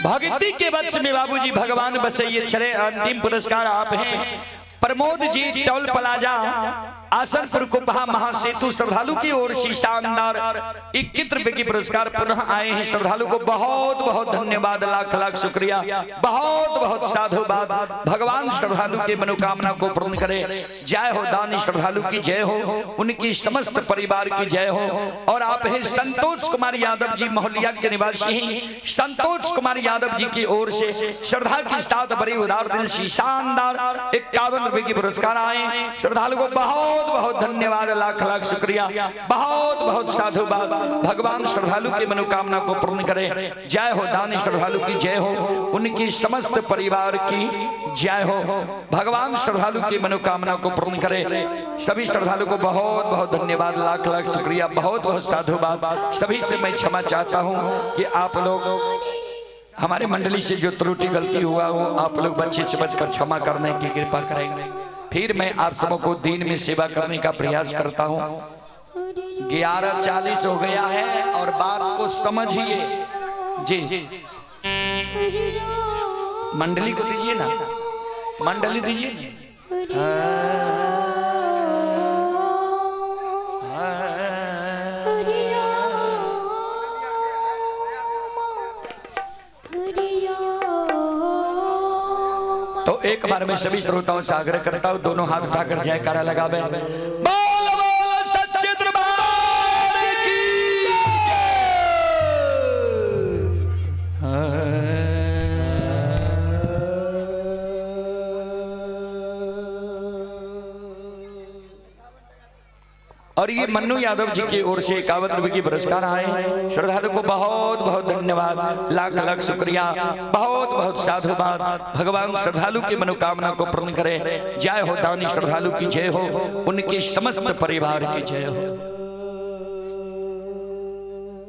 भक्ति के वंश में बाबूजी भगवान बसैये चले। अंतिम पुरस्कार आप हैं प्रमोद जी टोल प्लाजा आसनपुर कुंभा महासेतु श्रद्धालु की ओर से शानदार 21 रुपए की पुरस्कार पुनः आए हैं। श्रद्धालु को बहुत बहुत धन्यवाद, लाख लाख शुक्रिया, बहुत बहुत साधुवाद। भगवान श्रद्धालु के मनोकामना को पूर्ण करे। जय हो दानी श्रद्धालु की जय हो, उनकी समस्त परिवार की जय हो। और आप हैं संतोष कुमार यादव जी मोहलिया के निवासी हैं। संतोष कुमार यादव जी की ओर से श्रद्धा के साथ बड़ी उदार दिल से शानदार 51 रुपए की पुरस्कार आए। श्रद्धालु को बहुत बहुत धन्यवाद, लाख लाख शुक्रिया, बहुत बहुत साधुवाद। भगवान श्रद्धालु की मनोकामना को पूर्ण करे। जय हो दानी श्रद्धालु की जय हो, उनकी समस्त परिवार की जय हो। भगवान श्रद्धालु की मनोकामना को पूर्ण करे। सभी श्रद्धालु को बहुत बहुत धन्यवाद, लाख लाख शुक्रिया, बहुत बहुत साधुवाद। सभी से मैं क्षमा चाहता हूँ कि आप लोग हमारे मंडली से जो त्रुटि गलती हुआ हो, आप लोग बच्चे से बचकर क्षमा करने की कृपा करेंगे। फिर मैं आप सबको दिन में सेवा करने का प्रयास करता हूँ। 11:40 हो गया है और बात को समझिए जी। मंडली को दीजिए ना, मंडली दीजिए। तो एक बार मैं सभी श्रोताओं से आग्रह करता हूं, दोनों हाथ उठाकर जयकारा लगावे। बोल बोल सच्चे दरबार की और ये मन्नू यादव जी की ओर से 51 रुपए की पुरस्कार आए। श्रद्धालु को बहुत बहुत धन्यवाद, लाख लाख शुक्रिया, बहुत बहुत साधुवाद। भगवान श्रद्धालु की मनोकामना को पूर्ण करे। जय हो दानी श्रद्धालु की जय हो, उनके समस्त परिवार की जय हो।